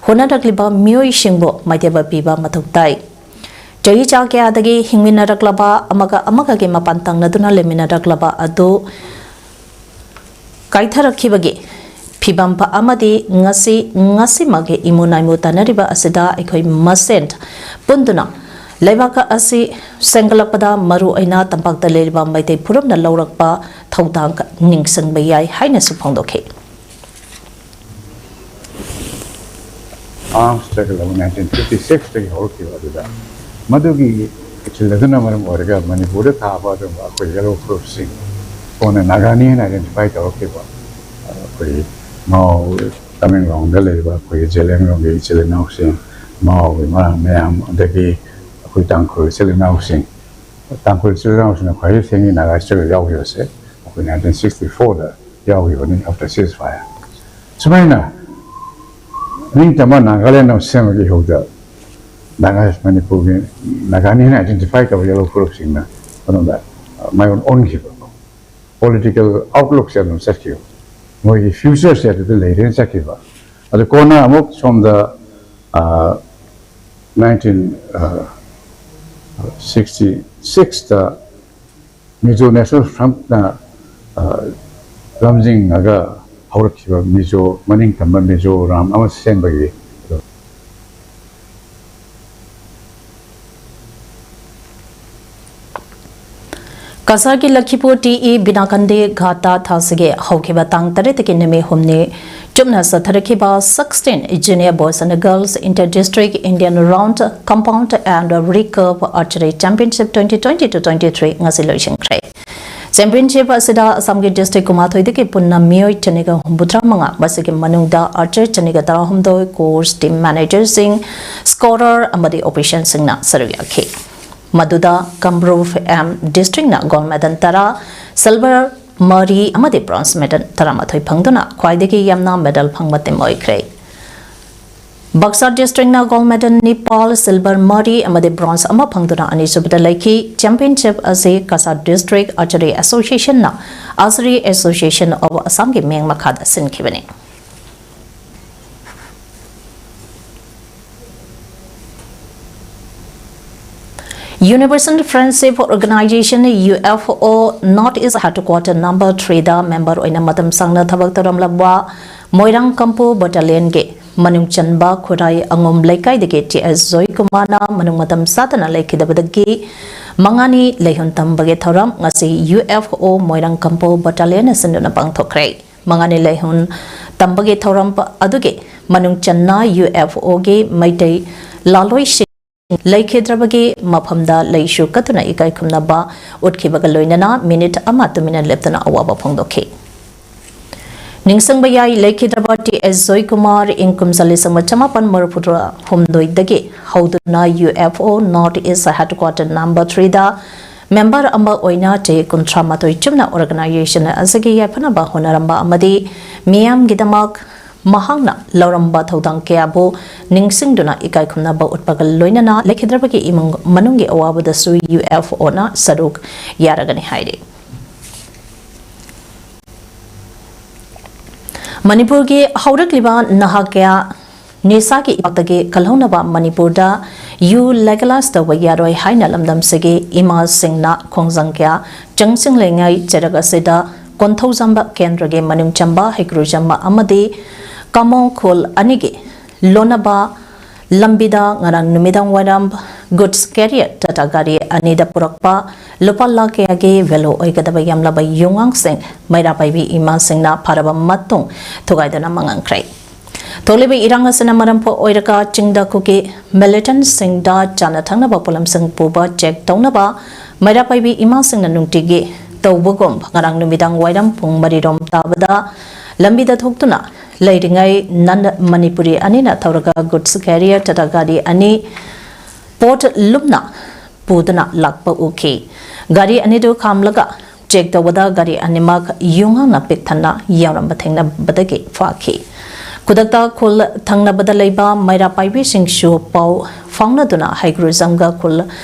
ꯍꯣꯠꯅꯔꯛꯂꯤꯕ ꯃꯤꯑꯣꯏꯁꯤꯡꯕꯨ ꯃꯥꯏꯊꯤꯕ ꯄꯤꯕ ꯃꯊꯧ ꯇꯥꯏ꯫ ꯆꯍꯤ ꯆꯥ ꯀꯌꯥꯗꯒꯤ ꯍꯤꯡꯃꯤꯟꯅꯔꯛꯂꯕ, ꯑꯃꯒ ꯑꯃꯒꯒꯤ ꯃꯄꯥꯟ ꯇꯥꯡꯅꯗꯨꯅ ꯂꯩꯃꯤꯟꯅꯔꯛꯂꯕ ꯑꯗꯨ ꯀꯥꯏꯊꯔꯛꯈꯤꯕꯒꯤ ꯐꯤꯕꯝ ꯑꯃꯗꯤ ꯉꯁꯤ, ꯉꯁꯤꯃꯛꯀꯤ ꯏꯃꯨ ꯅꯥꯏꯃꯨ ꯇꯥꯅꯔꯤꯕ ꯑꯁꯤꯗ ꯑꯩꯈꯣꯏ ꯃꯁꯦꯟ ꯄꯨꯟꯗꯨꯅ ꯂꯩꯕꯥꯛ ꯑꯁꯤ ꯁꯦꯝꯒꯠꯂꯛꯄꯗ ꯃꯔꯨ ꯑꯣꯏꯅ ꯇꯝꯄꯥꯛꯇ ꯂꯩꯔꯤꯕ ꯃꯩꯇꯩ ꯐꯨꯔꯨꯞꯅ ꯂꯧꯔꯛꯄ ꯊꯧꯗꯥꯡ ꯅꯤꯡꯁꯤꯡꯕ ꯌꯥꯏ ꯍꯥꯏꯅꯁꯨ ꯐꯣꯡꯗꯣꯛꯈꯤ꯫ ꯑꯥꯔꯝꯁ ꯁ꯭ꯇ꯭ꯔꯒꯜ ꯑꯃ ꯅꯥꯏꯟꯇꯤꯟ ꯐꯤꯐꯇꯤ ꯁꯤꯛꯁꯇꯒꯤ ꯍꯧꯔꯛꯈꯤꯕ ꯑꯗꯨꯗ, ꯃꯗꯨꯒꯤ ꯏꯊꯤꯜ ꯑꯗꯨꯅ ꯃꯔꯝ ꯑꯣꯏꯔꯒ ꯃꯅꯤꯄꯨꯔꯗ ꯊꯥꯕ ꯑꯗꯨꯒꯨꯝꯕ ꯑꯩꯈꯣꯏ ꯌꯦꯜꯂꯣ ꯐꯨꯔꯨꯞꯁꯤꯡ, ꯀꯣꯟꯅ ꯅꯥꯒꯥꯅꯤ ꯍꯥꯏꯅ ꯑꯥꯏꯗꯦꯟꯇꯤꯐꯥꯏ ꯇꯧꯔꯛꯈꯤꯕ, ꯑꯩꯈꯣꯏ ꯃꯥꯎ, ꯇꯃꯦꯡꯂꯣꯡꯗ ꯂꯩꯔꯤꯕ ꯑꯩꯈꯣꯏꯒꯤ ꯖꯦꯂꯦꯡꯂꯣꯡꯒꯤ ꯏꯆꯤꯜ ꯏꯅꯥꯎꯁꯤꯡ, ꯃꯥꯎꯒꯤ ꯃ- ꯃꯌꯥꯝ, ꯑꯗꯒꯤ ꯑꯩꯈꯣꯏ ꯇꯥꯡꯈꯨꯜ ꯏꯆꯤꯜ ꯏꯅꯥꯎꯁꯤꯡ, ꯇꯥꯡꯈꯨꯜ ꯏꯆꯤꯜ ꯏꯅꯥꯎꯁꯤꯡꯅ ꯈ꯭ꯋꯥꯏꯗꯒꯤ ꯊꯦꯡꯅ ꯅꯥꯒꯥ ꯁ꯭ꯇ꯭ꯔꯒꯜ ꯌꯥꯎꯈꯤꯕꯁꯦ ꯑꯩꯈꯣꯏ ꯅꯥꯏꯟꯇꯤꯟ ꯁꯤꯛꯁꯇꯤ ꯐꯣꯔꯗ ꯌꯥꯎꯈꯤꯕꯅꯤ, ꯑꯥꯐꯇꯔ ꯁꯤꯖ ꯐꯥꯌꯔ꯫ ꯁꯨꯃꯥꯏꯅ ꯅꯤꯡꯇꯝꯕ ꯅꯥꯒꯥꯂꯦꯟ ꯑꯃ ꯁꯦꯝꯕꯒꯤ ꯏꯍꯧꯗ ꯅꯥꯒꯥ, ꯃꯅꯤꯄꯨꯔꯒꯤ ꯅꯥꯒꯥꯅꯤ ꯍꯥꯏꯅ ꯑꯥꯏꯗꯦꯟꯇꯤꯐꯥꯏ ꯇꯧꯕ ꯌꯦꯜꯂꯣ ꯐꯨꯔꯨꯞꯁꯤꯡꯅ ꯀꯩꯅꯣꯗ, ꯑ, ꯃꯥꯏꯑꯣꯟ ꯑꯣꯟꯈꯤꯕ, ꯄꯣꯂꯤꯇꯤꯀꯦꯜ ꯑꯥꯎꯠꯂꯨꯛꯁꯦ ꯑꯗꯨꯝ ꯆꯠꯈꯤꯕ, ꯃꯣꯏꯒꯤ ꯐ꯭ꯌꯨꯆꯔꯁꯦ ꯑꯗꯨꯗ ꯂꯩꯔꯦꯅ ꯆꯠꯈꯤꯕ꯫ ꯑꯗꯨ ꯀꯣꯟꯅ ꯑꯃꯨꯛ ꯁꯣꯝꯗ, ꯑ, ꯅꯥꯏꯟꯇꯤꯟ, ꯑ, ꯁꯤꯛꯁꯇꯤ ꯁꯤꯛꯁꯇ ꯃꯤꯖꯣ ꯅꯦꯁꯅꯦꯜ ꯐ꯭ꯔꯟꯠꯅ, ꯑ, ꯂꯝꯖꯤꯡꯉꯒ ꯍꯧꯔꯛꯈꯤꯕ ꯃꯤꯖꯣ, ꯃꯅꯤꯡ ꯇꯝꯕ ꯃꯤꯖꯣꯔꯥꯝ ꯑꯃ ꯁꯦꯝꯕꯒꯤ ꯀꯁꯥꯔꯒꯤ ꯂꯈꯤꯄꯨꯔ ꯇꯤ ꯏ ꯕꯤꯅꯥꯀꯟꯗꯤ ꯘꯥꯇꯥ ꯊꯥꯁꯤꯒꯤ ꯍꯧꯈꯤꯕ ꯇꯥꯡ ꯇꯔꯦꯠꯇꯒꯤ ꯅꯨꯃꯤꯠ ꯍꯨꯝꯅꯤ ꯆꯨꯞꯅ ꯆꯠꯊꯔꯛꯈꯤꯕ sixteen Junior Boys and Girls Inter District Indian Round Compound and Recurve Archery Championship twenty twenty to twenty three ꯉꯁꯤ ꯂꯣꯏꯁꯤꯟꯈ꯭ꯔꯦ꯫ ꯆꯦꯝꯄꯤꯌꯟꯁꯤꯞ ꯑꯁꯤꯗ ꯑꯁꯥꯝꯒꯤ ꯗꯤꯁꯇ꯭ꯔꯤꯛ ꯀꯨꯟꯃꯥꯊꯣꯏꯗꯒꯤ ꯄꯨꯟꯅ ꯃꯤꯑꯣꯏ ꯆꯅꯤꯒ ꯍꯨꯝꯐꯨꯇꯔꯥ ꯃꯉꯥ, ꯃꯁꯤꯒꯤ ꯃꯅꯨꯡꯗ ꯑꯥꯔꯆꯔ ꯆꯅꯤꯒ ꯇꯔꯥꯍꯨꯝꯗꯣꯏ, ꯀꯣꯆ, ꯇꯤꯝ ꯃꯦꯅꯦꯖꯔꯁꯤꯡ, ꯁ꯭ꯀꯣꯔꯔ ꯑꯃꯗꯤ ꯑꯣꯐꯤꯁꯤꯌꯦꯜꯁꯤꯡꯅ ꯁꯔꯨꯛ ꯌꯥꯈꯤ꯫ ꯃꯗꯨꯗ ꯀꯥꯃꯔꯨꯞ ꯑꯦꯝ ꯗꯤꯁꯇ꯭ꯔꯤꯛꯅ ꯒꯣꯜꯗ ꯃꯦꯗꯜ ꯇꯔꯥ, ꯁꯤꯜꯚꯔ ꯃꯔꯤ ꯑꯃꯗꯤ ꯕ꯭ꯔꯣꯟꯖ ꯃꯦꯗꯜ ꯇꯔꯥꯃꯥꯊꯣꯏ ꯐꯪꯗꯨꯅ ꯈ꯭ꯋꯥꯏꯗꯒꯤ ꯌꯥꯝꯅ ꯃꯦꯗꯜ ꯐꯪꯕ ꯇꯤꯝ ꯑꯣꯏꯈ꯭ꯔꯦ꯫ ꯕꯛꯁꯥ ꯗꯤꯁꯇ꯭ꯔꯤꯛꯅ ꯒꯣꯜꯗ ꯃꯦꯗꯜ ꯅꯤꯄꯥꯜ, ꯁꯤꯜꯚꯔ ꯃꯔꯤ ꯑꯃꯗꯤ ꯕ꯭ꯔꯣꯟꯖ ꯑꯃ ꯐꯪꯗꯨꯅ ꯑꯅꯤꯁꯨꯕꯗ ꯂꯩꯈꯤ꯫ ꯆꯦꯝꯄꯤꯌꯟꯁꯤꯞ ꯑꯁꯤ ꯀꯁꯥꯔ ꯗꯤꯁꯇ꯭ꯔꯤꯛ ꯑꯥꯔꯆꯔꯤ ꯑꯦꯁꯣꯁꯤꯌꯦꯁꯟꯅ ꯑꯥꯔꯆꯔꯤ ꯑꯦꯁꯣꯁꯤꯌꯦꯁꯟ ꯑꯣꯐ ꯑꯁꯥꯝꯒꯤ ꯃꯤꯡ ꯃꯈꯥꯗ ꯁꯤꯟꯈꯤꯕꯅꯤ꯫ Universal Friendship Organization, U F O, North East Headquarter number three ꯗ ꯃꯦꯝꯕꯔ ꯑꯣꯏꯅ ꯃꯇꯝ ꯁꯥꯡꯅ ꯊꯕꯛ ꯇꯧꯔꯝꯂꯕ ꯃꯣꯏꯔꯥꯡ ꯀꯝꯄꯨ ꯕꯠꯇꯥꯂꯤꯌꯟꯒꯤ ꯃꯅꯨꯡ ꯆꯟꯕ ꯈꯨꯔꯥꯏ ꯑꯉꯣꯝ ꯂꯩꯀꯥꯏꯗꯒꯤ ꯇꯤ ꯑꯦꯁ ꯖꯣꯏꯀꯨꯃꯥꯔꯅ ꯃꯅꯨꯡ ꯃꯇꯝ ꯆꯥꯗꯅ ꯂꯩꯈꯤꯗꯕꯗꯒꯤ ꯃꯉꯥꯅꯤ ꯂꯩꯍꯨꯟ ꯇꯝꯕꯒꯤ ꯊꯧꯔꯝ ꯉꯁꯤ ꯌꯨ ꯑꯦꯐ ꯑꯣ ꯃꯣꯏꯔꯥꯡ ꯀꯝꯄꯨ ꯕꯠꯇꯥꯂꯤꯌꯟꯅ ꯁꯤꯟꯗꯨꯅ ꯄꯥꯡꯊꯣꯛꯈ꯭ꯔꯦ꯫ ꯃꯉꯥꯅꯤ ꯂꯩꯍꯨꯟ ꯇꯝꯕꯒꯤ ꯊꯧꯔꯝ ꯑꯗꯨꯒꯤ ꯃꯅꯨꯡ ꯆꯟꯅ ꯌꯨ ꯑꯦꯐ ꯑꯣꯒꯤ ꯃꯩꯇꯩ ꯂꯥꯂꯣꯏꯁꯤꯡ ꯂꯩꯈꯤꯗ꯭ꯔꯕꯒꯤ ꯃꯐꯝꯗ ꯂꯩꯁꯨ ꯀꯠꯇꯨꯅ ꯏꯀꯥꯏ ꯈꯨꯝꯅꯕ ꯎꯠꯈꯤꯕꯒ ꯂꯣꯏꯅꯅ ꯃꯤꯅꯤꯠ ꯑꯃ ꯇꯨꯃꯤꯟꯅ ꯂꯦꯞꯇꯨꯅ ꯑꯋꯥꯕ ꯐꯣꯡꯗꯣꯛꯈꯤ꯫ ꯅꯤꯡꯁꯤꯡꯕ ꯌꯥꯏ, ꯂꯩꯈꯤꯗ꯭ꯔꯕ ꯇꯤ ꯑꯦꯁ ꯖꯣꯏꯀꯨꯃꯥꯔ ꯏꯪ ꯀꯨꯝꯖꯥ ꯂꯤꯁꯤꯡ ꯑꯃ ꯆꯃꯥꯄꯟ ꯃꯔꯤꯐꯨ ꯍꯨꯝꯗꯣꯏꯗꯒꯤ ꯍꯧꯗꯨꯅ U F O North East Headquarter number three ꯗ ꯃꯦꯝꯕꯔ ꯑꯃ ꯑꯣꯏꯅ ꯆꯍꯤ ꯀꯨꯟꯊ꯭ꯔꯥ ꯃꯥꯊꯣꯏ ꯆꯨꯞꯅ organization ꯑꯁꯤꯒꯤ ꯌꯥꯏꯐꯅꯕ ꯍꯣꯠꯅꯔꯝꯕ ꯑꯃꯗꯤ ꯃꯤꯌꯥꯝꯒꯤꯗꯃꯛ ꯃꯍꯥꯛꯅ ꯂꯧꯔꯝꯕ ꯊꯧꯗꯥꯡ ꯀꯌꯥꯕꯨ ꯅꯤꯡꯁꯤꯡꯗꯨꯅ ꯏꯀꯥꯏ ꯈꯨꯝꯅꯕ ꯎꯠꯄꯒ ꯂꯣꯏꯅꯅ ꯂꯩꯈꯤꯗ꯭ꯔꯕꯒꯤ ꯏꯃꯨꯡ ꯃꯅꯨꯡꯒꯤ ꯑꯋꯥꯕꯗꯁꯨ ꯌꯨ ꯑꯦꯐ ꯑꯣꯅ ꯁꯔꯨꯛ ꯌꯥꯔꯒꯅꯤ ꯍꯥꯏꯔꯤ꯫ ꯃꯅꯤꯄꯨꯔꯒꯤ ꯍꯧꯔꯛꯂꯤꯕ ꯅꯍꯥ ꯀꯌꯥ ꯅꯤꯁꯥꯒꯤ ꯏꯄꯥꯛꯇꯒꯤ ꯀꯜꯍꯧꯅꯕ ꯃꯅꯤꯄꯨꯔꯗ ꯌꯨ legalize ꯇꯧꯕ ꯌꯥꯔꯣꯏ ꯍꯥꯏꯅ ꯂꯝꯗꯝꯁꯤꯒꯤ ꯏꯃꯥꯁꯤꯡꯅ ꯈꯣꯡꯖꯪ ꯀꯌꯥ ꯆꯪꯁꯤꯜꯂꯤꯉꯩ ꯆꯩꯔꯛ ꯑꯁꯤꯗ ꯀꯣꯟꯊꯧꯖꯝꯕ ꯀꯦꯟꯗ꯭ꯔꯒꯤ ꯃꯅꯨꯡ ꯆꯟꯕ ꯍꯩꯀ꯭ꯔꯨꯖꯝꯕ ꯑꯃꯗꯤ ꯀꯥꯃꯣꯡ ꯈꯨꯜ ꯑꯅꯤꯒꯤ ꯂꯣꯟꯅꯕ ꯂꯝꯕꯤꯗ ꯉꯔꯥꯡ ꯅꯨꯃꯤꯗꯥꯡ ꯋꯥꯏꯔꯝ goods carrier ꯇꯥꯇꯥ ꯒꯥꯔꯤ ꯑꯅꯤꯗ ꯄꯨꯔꯛꯄ ꯂꯨꯄꯥ ꯂꯥꯈ ꯀꯌꯥꯒꯤ value ꯑꯣꯏꯒꯗꯕ ꯌꯥꯝꯂꯕ ꯌꯨꯉꯥꯡꯁꯤꯡ ꯃꯩꯔꯥ ꯄꯥꯏꯕꯤ ꯏꯃꯥꯁꯤꯡꯅ ꯐꯥꯔꯕ ꯃꯇꯨꯡ ꯊꯨꯒꯥꯏꯗꯨꯅ ꯃꯥꯡꯍꯟꯈ꯭ꯔꯦ꯫ ꯊꯣꯛꯂꯤꯕ ꯏꯔꯥꯡ ꯑꯁꯤꯅ ꯃꯔꯝ ꯑꯣꯏꯔꯒ ꯆꯤꯡꯗ ꯀꯨꯀꯤ militantꯁꯤꯡꯗ ꯆꯥꯅ ꯊꯛꯅꯕ ꯄꯣꯠꯂꯝꯁꯤꯡ ꯄꯨꯕ check ꯇꯧꯅꯕ ꯃꯩꯔꯥ ꯄꯥꯏꯕꯤ ꯏꯃꯥꯁꯤꯡꯅ ꯅꯨꯡꯇꯤꯒꯤ ꯇꯧꯕꯒꯨꯝ ꯉꯔꯥꯡ ꯅꯨꯃꯤꯗꯥꯡ ꯋꯥꯏꯔꯝ ꯄꯨꯡ ꯃꯔꯤ ꯔꯣꯝ ꯇꯥꯕꯗ ꯂꯝꯕꯤꯗ ꯊꯣꯛꯇꯨꯅ ꯂꯩꯔꯤꯉꯩ non Manipuri ꯑꯅꯤꯅ ꯊꯧꯔꯒ goods carrier ꯇꯥꯇꯥ ꯒꯥꯔꯤ ꯑꯅꯤ ꯄꯣꯠ ꯂꯨꯝꯅ ꯄꯨꯗꯨꯅ ꯂꯥꯛꯄ ꯎꯈꯤ꯫ ꯒꯥꯔꯤ ꯑꯅꯤꯗꯨ ꯈꯥꯝꯂꯒ check ꯇꯧꯕꯗ ꯒꯥꯔꯤ ꯑꯅꯤꯃꯛ ꯌꯨꯉꯥꯡꯅ ꯄꯤꯛ ꯊꯟꯅ ꯌꯥꯎꯔꯝꯕ ꯊꯦꯡꯅꯕꯗꯒꯤ ꯐꯥꯈꯤ꯫ ꯈꯨꯗꯛꯇ ꯈꯨꯜ ꯊꯪꯅꯕꯗ ꯂꯩꯕ ꯃꯩꯔꯥ ꯄꯥꯏꯕꯤꯁꯤꯡꯁꯨ ꯄꯥꯎ ꯐꯥꯎꯅꯗꯨꯅ ꯍꯩꯒ꯭ꯔꯨꯖꯝꯒ ꯈꯨꯜ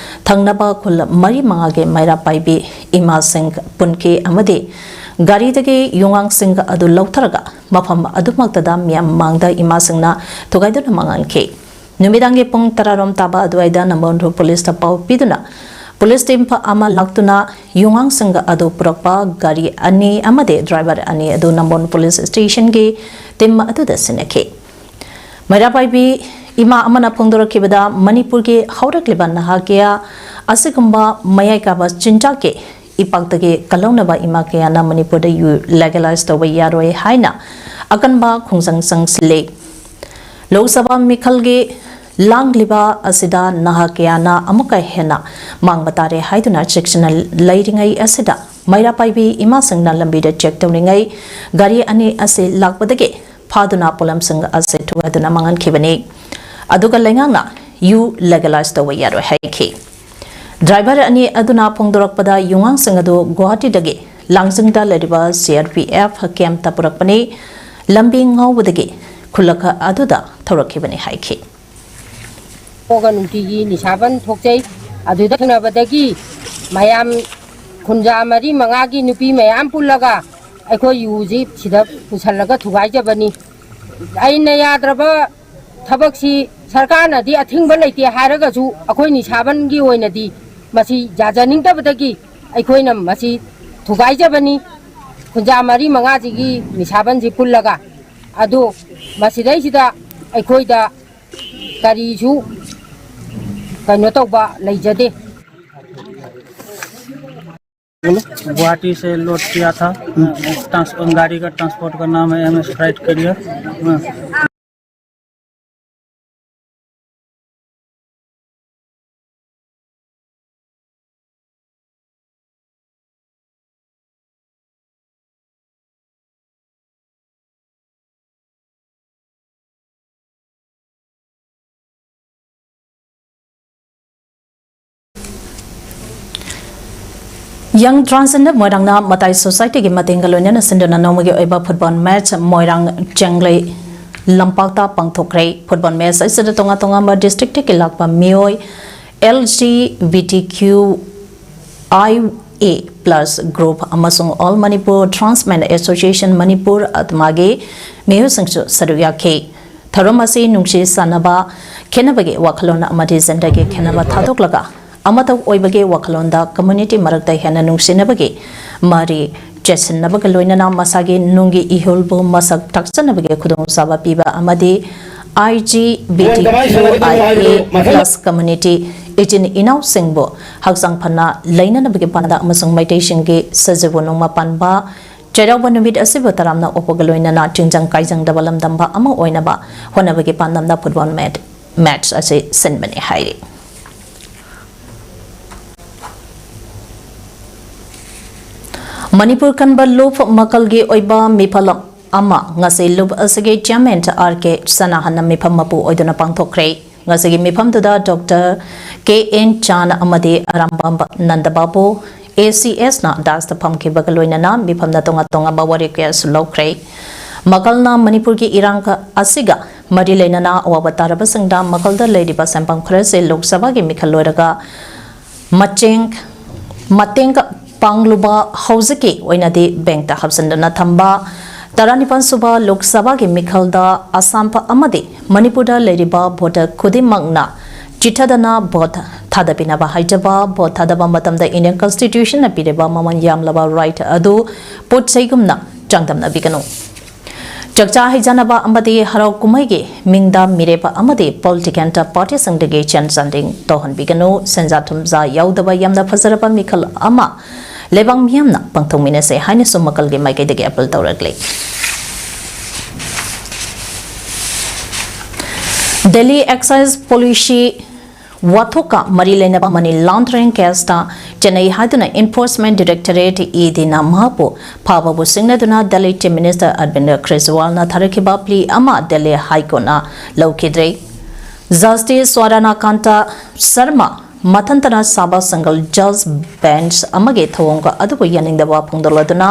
ꯊꯪꯅꯕ ꯈꯨꯜ ꯃꯔꯤ ꯃꯉꯥꯒꯤ ꯃꯩꯔꯥ ꯄꯥꯏꯕꯤ ꯏꯃꯥꯁꯤꯡ ꯄꯨꯟꯈꯤ ꯑꯃꯗꯤ ꯒꯥꯔꯤꯗꯒꯤ ꯌꯨꯉꯥꯡꯁꯤꯡ ꯑꯗꯨ ꯂꯧꯊꯔꯒ ꯃꯐꯝ ꯑꯗꯨꯃꯛꯇꯗ ꯃꯤꯌꯥꯝ ꯃꯥꯡꯗ ꯏꯃꯥꯁꯤꯡꯅ ꯊꯨꯒꯥꯏꯗꯨꯅ ꯃꯥꯡꯍꯟꯈꯤ꯫ ꯅꯨꯃꯤꯗꯥꯡꯒꯤ ꯄꯨꯡ ꯇꯔꯥꯔꯣꯝ ꯇꯥꯕ ꯑꯗꯨꯋꯥꯏꯗ ꯅꯝꯕꯣꯜ ꯄꯨꯂꯤꯁꯇ ꯄꯥꯎ ꯄꯤꯗꯨꯅ ꯄꯨꯂꯤꯁ ꯇꯤꯝ ꯑꯃ ꯂꯥꯛꯇꯨꯅ ꯌꯨꯉꯥꯡꯁꯤꯡ ꯑꯗꯨ ꯄꯨꯔꯛꯄ ꯒꯥꯔꯤ ꯑꯅꯤ ꯑꯃꯗꯤ ꯗ꯭ꯔꯥꯏꯚꯔ ꯑꯅꯤ ꯑꯗꯨ ꯅꯝꯕꯣꯜ ꯄꯨꯂꯤꯁ ꯁ꯭ꯇꯦꯁꯟꯒꯤ ꯇꯤꯝ ꯑꯗꯨꯗ ꯁꯤꯟꯅꯈꯤ꯫ ꯃꯩꯔꯥ ꯄꯥꯏꯕꯤ ꯏꯃꯥ ꯑꯃꯅ ꯐꯣꯡꯗꯣꯔꯛꯈꯤꯕꯗ, ꯃꯅꯤꯄꯨꯔꯒꯤ ꯍꯧꯔꯛꯂꯤꯕ ꯅꯍꯥ ꯀꯌꯥ ꯑꯁꯤꯒꯨꯝꯕ ꯃꯌꯥꯏ ꯀꯥꯕ ꯆꯤꯟꯖꯥꯛꯀꯤ ꯏꯄꯥꯛꯇꯒꯤ ꯀꯜꯍꯧꯅꯕ ꯏꯃꯥ ꯀꯌꯥꯅ ꯃꯅꯤꯄꯨꯔꯗ ꯌꯨ ꯂꯦꯒꯦꯂꯥꯏꯖ ꯇꯧꯕ ꯌꯥꯔꯣꯏ ꯍꯥꯏꯅ ꯑꯀꯟꯕ ꯈꯣꯡꯖꯪ ꯆꯪꯁꯤꯜꯂꯤ꯫ ꯂꯣꯛ ꯁꯚꯥ ꯃꯤꯈꯜꯒꯤ ꯂꯥꯡꯂꯤꯕ ꯑꯁꯤꯗ ꯅꯍꯥ ꯀꯌꯥꯅ ꯑꯃꯨꯛꯀ ꯍꯦꯟꯅ ꯃꯥꯡꯕ ꯇꯥꯔꯦ ꯍꯥꯏꯗꯨꯅ ꯆꯦꯛꯁꯤꯟꯅ ꯂꯩꯔꯤꯉꯩ ꯑꯁꯤꯗ ꯃꯩꯔꯥ ꯄꯥꯏꯕꯤ ꯏꯃꯥꯁꯤꯡꯅ ꯂꯝꯕꯤꯗ ꯆꯦꯛ ꯇꯧꯔꯤꯉꯩ ꯒꯥꯔꯤ ꯑꯅꯤ ꯑꯁꯤ ꯂꯥꯛꯄꯗꯒꯤ ꯐꯥꯗꯨꯅ ꯄꯣꯠꯂꯝꯁꯤꯡ ꯑꯁꯤ ꯊꯨꯒꯥꯏꯗꯨꯅ ꯃꯥꯡꯍꯟꯈꯤꯕꯅꯤ꯫ ꯑꯗꯨꯒ ꯂꯩꯉꯥꯛꯅ ꯌꯨ ꯂꯦꯒꯦꯂꯥꯏꯖ ꯇꯧꯕ ꯌꯥꯔꯣꯏ ꯍꯥꯏꯈꯤ꯫ ꯗ꯭ꯔꯥꯏꯚꯔ ꯑꯅꯤ ꯑꯗꯨꯅ ꯐꯣꯡꯗꯣꯔꯛꯄꯗ ꯌꯨꯉꯥꯡꯁꯤꯡ ꯑꯗꯨ ꯒꯨꯋꯥꯍꯥꯇꯤꯗꯒꯤ ꯂꯥꯡꯖꯤꯡꯗ ꯂꯩꯔꯤꯕ ꯁꯤ ꯑꯥꯔ ꯄꯤ ꯑꯦꯐ ꯀꯦꯝꯞꯇ ꯄꯨꯔꯛꯄꯅꯤ꯫ ꯂꯝꯕꯤ ꯉꯥꯎꯕꯗꯒꯤ ꯈꯨꯜꯂꯛ ꯑꯗꯨꯗ ꯊꯧꯔꯛꯈꯤꯕꯅꯤ ꯍꯥꯏꯈꯤ꯫ ꯀꯣꯒ ꯅꯨꯡꯇꯤꯒꯤ ꯅꯤꯁꯥꯕꯟ ꯊꯣꯛꯆꯩ꯫ ꯑꯗꯨꯗ ꯊꯦꯡꯅꯕꯗꯒꯤ ꯃꯌꯥꯝ ꯈꯨꯟꯖꯥ ꯃꯔꯤ ꯃꯉꯥꯒꯤ ꯅꯨꯄꯤ ꯃꯌꯥꯝ ꯄꯨꯜꯂꯒ ꯑꯩꯈꯣꯏ ꯌꯨꯁꯤ ꯁꯤꯗ ꯄꯨꯁꯜꯂꯒ ꯊꯨꯒꯥꯏꯖꯕꯅꯤ꯫ ꯑꯩꯅ ꯌꯥꯗ꯭ꯔꯕ ꯊꯕꯛꯁꯤ ꯁꯔꯀꯥꯔꯅꯗꯤ ꯑꯊꯤꯡꯕ ꯂꯩꯇꯦ ꯍꯥꯏꯔꯒꯁꯨ ꯑꯩꯈꯣꯏ ꯅꯤꯁꯥꯕꯟꯒꯤ ꯑꯣꯏꯅꯗꯤ ꯃꯁꯤ ꯌꯥꯖꯅꯤꯡꯗꯕꯗꯒꯤ ꯑꯩꯈꯣꯏꯅ ꯃꯁꯤ ꯊꯨꯒꯥꯏꯖꯕꯅꯤ꯫ ꯈꯨꯟꯖꯥ ꯃꯔꯤ ꯃꯉꯥꯁꯤꯒꯤ ꯅꯤꯁꯥꯕꯟꯁꯤ ꯄꯨꯜꯂꯒ꯫ ꯑꯗꯨ ꯃꯁꯤꯗꯩꯁꯤꯗ ꯑꯩꯈꯣꯏꯗ ꯀꯔꯤꯁꯨ ꯀꯩꯅꯣ ꯇꯧꯕ ꯂꯩꯖꯗꯦ꯫ गुवाहाटी से लोड किया था। ट्रांस-, गाड़ी का ट्रांसपोर्ट का नाम है M S freight carrier. Young Transgender ꯃꯣꯏꯔꯥꯡꯅ ꯃꯇꯥꯏ ꯁꯣꯁꯥꯏꯇꯤꯒꯤ ꯃꯇꯦꯡꯒ ꯂꯣꯏꯅꯅ ꯁꯤꯟꯗꯨꯅ ꯅꯣꯡꯃꯒꯤ ꯑꯣꯏꯕ ꯐꯨꯠꯕꯣꯜ ꯃꯦꯠꯆ ꯃꯣꯏꯔꯥꯡ ꯆꯦꯡꯂꯩ ꯂꯝꯄꯥꯛꯇ ꯄꯥꯡꯊꯣꯛꯈ꯭ꯔꯦ꯫ ꯐꯨꯠꯕꯣꯜ ꯃꯦꯆ ꯑꯁꯤꯗ ꯇꯣꯉꯥꯟ ꯇꯣꯉꯥꯟꯕ ꯗꯤꯁꯇ꯭ꯔꯤꯛꯇꯒꯤ ꯂꯥꯛꯄ ꯃꯤꯑꯣꯏ, L G B T Q I A plus group ꯑꯃꯁꯨꯡ all Manipur transmen association Manipur ꯑꯗꯨꯃꯒꯤ ꯃꯤꯑꯣꯏꯁꯤꯡꯁꯨ ꯁꯔꯨꯛ ꯌꯥꯈꯤ꯫ ꯊꯧꯔꯝ ꯑꯁꯤ ꯅꯨꯡꯁꯤ ꯆꯥꯟꯅꯕ, ꯈꯦꯠꯅꯕꯒꯤ ꯋꯥꯈꯜꯂꯣꯟ ꯑꯃꯗꯤ ꯖꯦꯟꯗꯔꯒꯤ ꯈꯦꯠꯅꯕ ꯊꯥꯗꯣꯛꯂꯒ ꯑꯃꯠꯇ ꯑꯣꯏꯕꯒꯤ ꯋꯥꯈꯜꯂꯣꯟꯗ ꯀꯝꯃ꯭ꯌꯨꯅꯤꯇꯤ ꯃꯔꯛꯇ ꯍꯦꯟꯅ ꯅꯨꯡꯁꯤꯅꯕꯒꯤ ꯃꯔꯤ ꯆꯦꯠꯁꯤꯟꯅꯕꯒ ꯂꯣꯏꯅꯅ ꯃꯁꯥꯒꯤ ꯅꯨꯡꯒꯤ ꯏꯍꯨꯜꯕꯨ ꯃꯁꯛ ꯇꯥꯛꯆꯅꯕꯒꯤ ꯈꯨꯗꯣꯡꯆꯥꯕ ꯄꯤꯕ ꯑꯃꯗꯤ I G B T Q I A plus community ꯏꯆꯤꯟ ꯏꯅꯥꯎꯁꯤꯡꯕꯨ ꯍꯛꯆꯥꯡ ꯐꯅ ꯂꯩꯅꯅꯕꯒꯤ ꯄꯥꯟꯗꯝꯗ ꯑꯃꯁꯨꯡ ꯃꯩꯇꯩꯁꯤꯡꯒꯤ ꯁꯖꯤꯕꯨ ꯅꯣꯡꯃ ꯄꯥꯟꯕ ꯆꯩꯔꯥꯎꯕ ꯅꯨꯃꯤꯠ ꯑꯁꯤꯕꯨ ꯇꯔꯥꯝꯅ ꯑꯣꯛꯄꯒ ꯂꯣꯏꯅꯅ ꯇꯤꯟꯖꯪ ꯀꯥꯏꯖꯪꯗꯕ ꯂꯝꯗꯝꯕ ꯑꯃ ꯑꯣꯏꯅꯕ ꯍꯣꯠꯅꯕꯒꯤ ꯄꯥꯟꯗꯝꯗ ꯐꯨꯠꯕꯣꯜ ꯃꯦꯠ-, ꯃꯦꯠꯆ ꯑꯁꯤ ꯁꯤꯟꯕꯅꯤ ꯍꯥꯏꯔꯤ꯫ ꯃꯅꯤꯄꯨꯔ ꯀꯟꯕ ꯂꯨꯞ ꯃꯀꯜꯒꯤ ꯑꯣꯏꯕ ꯃꯤꯐꯝ ꯑꯃ ꯉꯁꯤ ꯂꯨꯞ ꯑꯁꯤꯒꯤ ꯆꯤꯌꯔꯃꯦꯟ ꯑꯥꯔ ꯀꯦ ꯁꯅꯥꯍꯟꯅ ꯃꯤꯐꯝ ꯃꯄꯨ ꯑꯣꯏꯗꯨꯅ ꯄꯥꯡꯊꯣꯛꯈ꯭ꯔꯦ꯫ ꯉꯁꯤꯒꯤ ꯃꯤꯐꯝꯗꯨꯗ ꯗꯣꯛꯇꯔ ꯀꯦ ꯑꯦꯟ ꯆꯥꯟ ꯑꯃꯗꯤ ꯑꯔꯥꯝꯕꯝ ꯅꯟꯗꯕꯥꯕꯨ ꯑꯦ ꯁꯤ ꯑꯦꯁꯅ ꯗꯥꯁꯇ ꯐꯝꯈꯤꯕꯒ ꯂꯣꯏꯅꯅ ꯃꯤꯐꯝꯗ ꯇꯣꯉꯥꯟ ꯇꯣꯉꯥꯟꯕ ꯋꯥꯔꯦꯞ ꯀꯌꯥꯁꯨ ꯂꯧꯈ꯭ꯔꯦ꯫ ꯃꯀꯜꯅ ꯃꯅꯤꯄꯨꯔꯒꯤ ꯏꯔꯥꯡ ꯑꯁꯤꯒ ꯃꯔꯤ ꯂꯩꯅꯅ ꯑꯋꯥꯕ ꯇꯥꯔꯕꯁꯤꯡꯗ ꯃꯀꯜꯗ ꯂꯩꯔꯤꯕ ꯁꯦꯟꯐꯝ ꯈꯔꯁꯦ ꯂꯣꯛ ꯁꯚꯥꯒꯤ ꯃꯤꯈꯜ ꯂꯣꯏꯔꯒ ꯃꯆꯦꯡ, ꯃꯇꯦꯡ ꯄꯥꯡꯂꯨꯕ ꯍꯧꯖꯤꯛꯀꯤ ꯑꯣꯏꯅꯗꯤ ꯕꯦꯡꯛꯇ ꯍꯥꯞꯆꯤꯟꯗꯨꯅ ꯊꯝꯕ꯫ ꯇꯔꯥꯅꯤꯄꯥꯟ ꯁꯨꯕ ꯂꯣꯛ ꯁꯚꯥꯒꯤ ꯃꯤꯈꯜꯗ ꯑꯁꯥꯝ ꯑꯃꯗꯤ ꯃꯅꯤꯄꯨꯔꯗ ꯂꯩꯔꯤꯕ ꯚꯣꯇꯔ ꯈꯨꯗꯤꯡꯃꯛꯅ ꯆꯤꯊꯗꯅ ꯚꯣꯠ ꯊꯥꯗꯕꯤꯅꯕ ꯍꯥꯏꯖꯕ꯫ ꯚꯣꯠ ꯊꯥꯗꯕ ꯃꯇꯝꯗ ꯏꯟꯗꯤꯌꯟ ꯀꯟꯁꯇꯤꯇ꯭ꯌꯨꯁꯟꯅ ꯄꯤꯔꯤꯕ ꯃꯃꯜ ꯌꯥꯝꯂꯕ ꯔꯥꯏꯠ ꯑꯗꯨ ꯄꯣꯠ ꯆꯩꯒꯨꯝꯅ ꯆꯥꯡꯗꯝꯅꯕꯤꯒꯅꯨ꯫ ꯆꯥꯛꯆꯥ ꯍꯩꯖꯥꯟꯅꯕ ꯑꯃꯗꯤ ꯍꯔꯥꯎ ꯀꯨꯝꯍꯩꯒꯤ ꯃꯤꯡꯗ ꯃꯤꯔꯦꯞ ꯑꯃꯗꯤ ꯄꯣꯂꯤꯇꯤꯀꯦꯜ ꯄꯥꯔꯇꯤꯁꯤꯡꯗꯒꯤ ꯆꯦꯟ ꯆꯥꯡꯗꯤꯡ ꯇꯧꯍꯟꯕꯤꯒꯅꯨ꯫ ꯁꯦꯟꯖꯥ ꯊꯨꯝꯖꯥ ꯌꯥꯎꯗꯕ ꯌꯥꯝꯅ ꯐꯖꯔꯕ ꯃꯤꯈꯜ ꯑꯃ ꯂꯩꯕꯥꯛ ꯃꯤꯌꯥꯝꯅ ꯄꯥꯡꯊꯣꯛꯃꯤꯟꯅꯁꯦ ꯍꯥꯏꯅꯁꯨ ꯃꯀꯜꯒꯤ ꯃꯥꯏꯀꯩꯗꯒꯤ ꯑꯄꯤꯜ ꯇꯧꯔꯛꯂꯤ꯫ ꯗꯦꯜꯂꯤ ꯑꯦꯛꯁꯥꯏꯖ ꯄꯣꯂꯤꯁꯤ ꯋꯥꯊꯣꯛꯀ ꯃꯔꯤ ꯂꯩꯅꯕ ꯃꯅꯤ ꯂꯥꯟꯗ꯭ꯔꯤꯡ ꯀꯦꯁꯇ ꯆꯦꯟꯅꯩ ꯍꯥꯏꯗꯨꯅ ꯏꯟꯐꯣꯔꯁꯃꯦꯟ ꯗꯤꯔꯦꯛꯇꯣꯔꯦꯠ, ꯏ ꯗꯤꯅ ꯃꯍꯥꯛꯄꯨ ꯐꯥꯕꯕꯨ ꯁꯤꯡꯅꯗꯨꯅ ꯗꯦꯜꯂꯤ ꯆꯤꯐ ꯃꯤꯅꯤꯁꯇꯔ ꯑꯔꯕꯤꯟꯗ ꯀ꯭ꯔꯦꯖꯋꯥꯜꯅ ꯊꯥꯔꯛꯈꯤꯕ ꯄ꯭ꯂꯤ ꯑꯃ ꯗꯦꯜꯂꯤ ꯍꯥꯏ ꯀꯣꯔꯠꯅ ꯂꯧꯈꯤꯗ꯭ꯔꯦ꯫ ꯖꯁꯇꯤꯁ ꯁ꯭ꯋꯥꯔꯅꯥꯀꯥꯟꯇ ꯁꯔꯃ ꯃꯊꯟꯇꯅ ꯁꯥꯕ ꯁꯤꯡꯒꯜ ꯖꯖ ꯕꯦꯟꯆ ꯑꯃꯒꯤ ꯊꯧꯑꯣꯡ ꯑꯗꯨꯕꯨ ꯌꯥꯅꯤꯡꯗꯕ ꯐꯣꯡꯗꯣꯛꯂꯗꯨꯅ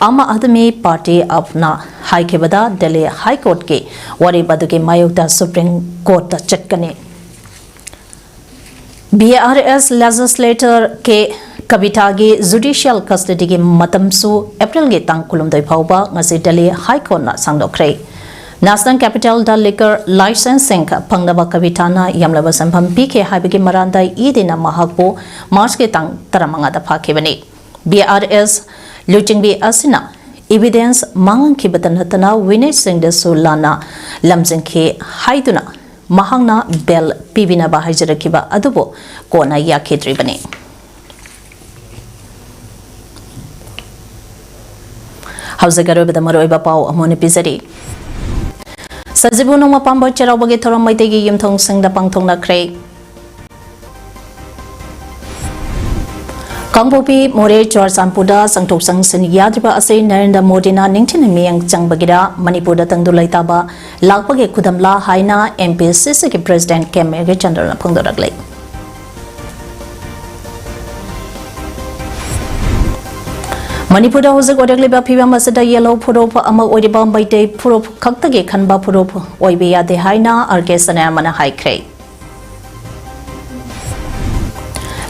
ꯑꯥꯝ ꯑꯥꯗꯃꯤ ꯄꯥꯔꯇꯤ ꯑꯞꯅ ꯍꯥꯏꯈꯤꯕꯗ, ꯗꯦꯜꯂꯤ ꯍꯥꯏ ꯀꯣꯔꯠꯀꯤ ꯋꯥꯔꯦꯞ ꯑꯗꯨꯒꯤ ꯃꯥꯌꯣꯛꯇ ꯁꯨꯄ꯭ꯔꯤꯝ ꯀꯣꯔꯠꯇ ꯆꯠꯀꯅꯤ꯫ ꯕꯤ ꯑꯥꯔ ꯑꯦꯁ ꯂꯦꯖꯤꯁꯂꯦꯇꯔ ꯀꯦ ꯀꯕꯤꯇꯥꯒꯤ ꯖꯨꯗꯤꯁꯤꯌꯦꯜ ꯀꯁꯇꯗꯤꯒꯤ ꯃꯇꯝꯁꯨ ꯑꯦꯄ꯭ꯔꯤꯜꯒꯤ ꯇꯥꯡ ꯀꯨꯟꯍꯨꯝꯗꯣꯏ ꯐꯥꯎꯕ ꯉꯁꯤ ꯗꯦꯜꯂꯤ ꯍꯥꯏ ꯀꯣꯔꯠꯅ ꯁꯥꯡꯗꯣꯛꯈ꯭ꯔꯦ꯫ ꯅꯦꯁꯅꯦꯜ ꯀꯦꯄꯤꯇꯦꯜꯗ ꯂꯤꯀꯔ ꯂꯥꯏꯁꯦꯟꯁꯁꯤꯡ ꯐꯪꯅꯕ ꯀꯕꯤꯇꯥꯅ ꯌꯥꯝꯂꯕ ꯁꯦꯟꯐꯝ ꯄꯤꯈꯤ ꯍꯥꯏꯕꯒꯤ ꯃꯔꯥꯜꯗ ꯏ ꯗꯤꯅ ꯃꯍꯥꯛꯄꯨ ꯃꯥꯔꯆꯀꯤ ꯇꯥꯡ ꯇꯔꯥꯃꯉꯥꯗ ꯐꯥꯈꯤꯕꯅꯤ꯫ ꯕꯤ ꯑꯥꯔ ꯑꯦꯁ ꯂꯨꯆꯤꯡꯕꯤ ꯑꯁꯤꯅ ꯏꯚꯤꯗꯦꯟꯁ ꯃꯥꯡꯍꯟꯈꯤꯕꯇ ꯅꯠꯇꯅ ꯋꯤꯠꯅꯦꯁꯁꯤꯡꯗꯁꯨ ꯂꯥꯟꯅ ꯂꯝꯖꯤꯡꯈꯤ ꯍꯥꯏꯗꯨꯅ ꯃꯍꯥꯛꯅ ꯕꯦꯜ ꯄꯤꯕꯤꯅꯕ ꯍꯥꯏꯖꯔꯛꯈꯤꯕ ꯑꯗꯨꯕꯨ ꯀꯣꯟꯅ ꯌꯥꯈꯤꯗ꯭ꯔꯤꯕꯅꯤ꯫ ꯍꯧꯖꯤꯛ ꯑꯔꯣꯏꯕꯗ ꯃꯔꯨꯑꯣꯏꯕ ꯄꯥꯎ ꯑꯃꯨꯛ ꯍꯟꯅ ꯄꯤꯖꯔꯤ꯫ ꯁꯖꯤꯕꯨ ꯅꯣꯡꯃ ꯄꯥꯟꯕ ꯆꯩꯔꯥꯎꯕꯒꯤ ꯊꯧꯔꯝ ꯃꯩꯇꯩꯒꯤ ꯌꯨꯝꯊꯣꯡꯁꯤꯡꯗ ꯄꯥꯡꯊꯣꯛꯅꯈ꯭ꯔꯦ꯫ ꯀꯥꯡꯄꯣꯛꯄꯤ, ꯃꯣꯔꯦ, ꯆꯨꯔꯆꯥꯟꯄꯨꯔꯗ ꯆꯪꯊꯣꯛ ꯆꯪꯁꯤꯟ ꯌꯥꯗ꯭ꯔꯤꯕ ꯑꯁꯤ ꯅꯔꯦꯟꯗ꯭ꯔ ꯃꯣꯗꯤꯅ ꯅꯤꯡꯊꯤꯅ ꯃꯤꯠꯌꯦꯡ ꯆꯪꯕꯒꯤꯔ, ꯃꯅꯤꯄꯨꯔꯗ ꯇꯪꯗꯨ ꯂꯩꯇꯥꯕ ꯂꯥꯛꯄꯒꯤ ꯈꯨꯗꯝꯂ ꯍꯥꯏꯅ ꯑꯦꯝ ꯄꯤ ꯁꯤ ꯁꯤꯒꯤ ꯄ꯭ꯔꯦꯁꯤꯗꯦꯟꯠ ꯀꯦ ꯃꯦꯘꯆꯟꯗ꯭ꯔꯅ ꯐꯣꯡꯗꯣꯔꯛꯂꯤ꯫ ꯃꯅꯤꯄꯨꯔꯗ ꯍꯧꯖꯤꯛ ꯑꯣꯏꯔꯛꯂꯤꯕ ꯐꯤꯕꯝ ꯑꯁꯤꯗ ꯌꯦꯜꯍꯧ ꯐꯨꯔꯨꯞ ꯑꯃ ꯑꯣꯏꯔꯤꯕ ꯃꯩꯇꯩ ꯐꯨꯔꯨꯞ ꯈꯛꯇꯒꯤ ꯈꯟꯕ ꯐꯨꯔꯨꯞ ꯑꯣꯏꯕ ꯌꯥꯗꯦ ꯍꯥꯏꯅ ꯑꯥꯔ ꯀꯦ ꯁꯅꯥꯌꯥꯝꯕꯅ ꯍꯥꯏꯈ꯭ꯔꯦ꯫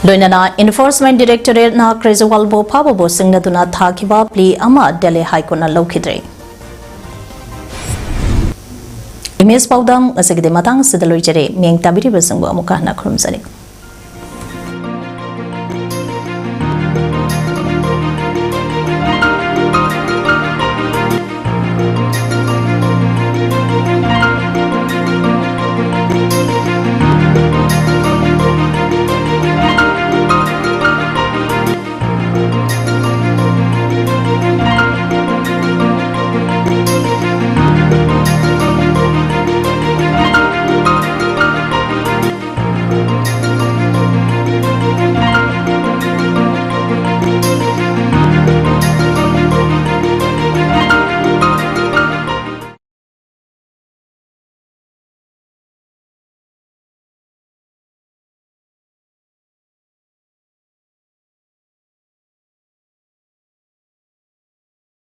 ꯂꯣꯏꯅꯅ ꯏꯟꯐꯣꯔꯁꯃꯦꯟꯠ ꯗꯥꯏꯔꯦꯛꯇꯣꯔꯦꯠꯅ ꯀ꯭ꯔꯦꯖꯤꯋꯥꯜꯕꯨ ꯐꯥꯕꯕꯨ ꯁꯤꯡꯅꯗꯨꯅ ꯊꯥꯈꯤꯕ ꯄ꯭ꯂꯤ ꯑꯃ ꯗꯦꯜꯂꯤ ꯍꯥꯏ ꯀꯣꯔꯠꯅ ꯂꯧꯈꯤꯗ꯭ꯔꯦ꯫ ꯏꯃꯦꯖ ꯄꯥꯎꯗꯝ ꯉꯁꯤꯒꯤꯗꯤ ꯃꯇꯥꯡ ꯑꯁꯤꯗ ꯂꯣꯏꯖꯔꯦ꯫ ꯃꯤꯠꯌꯦꯡ ꯇꯥꯕꯤꯔꯤꯕꯁꯤꯡꯕꯨ ꯑꯃꯨꯛꯀ ꯍꯟꯅ ꯈꯨꯔꯨꯝꯖꯔꯤ꯫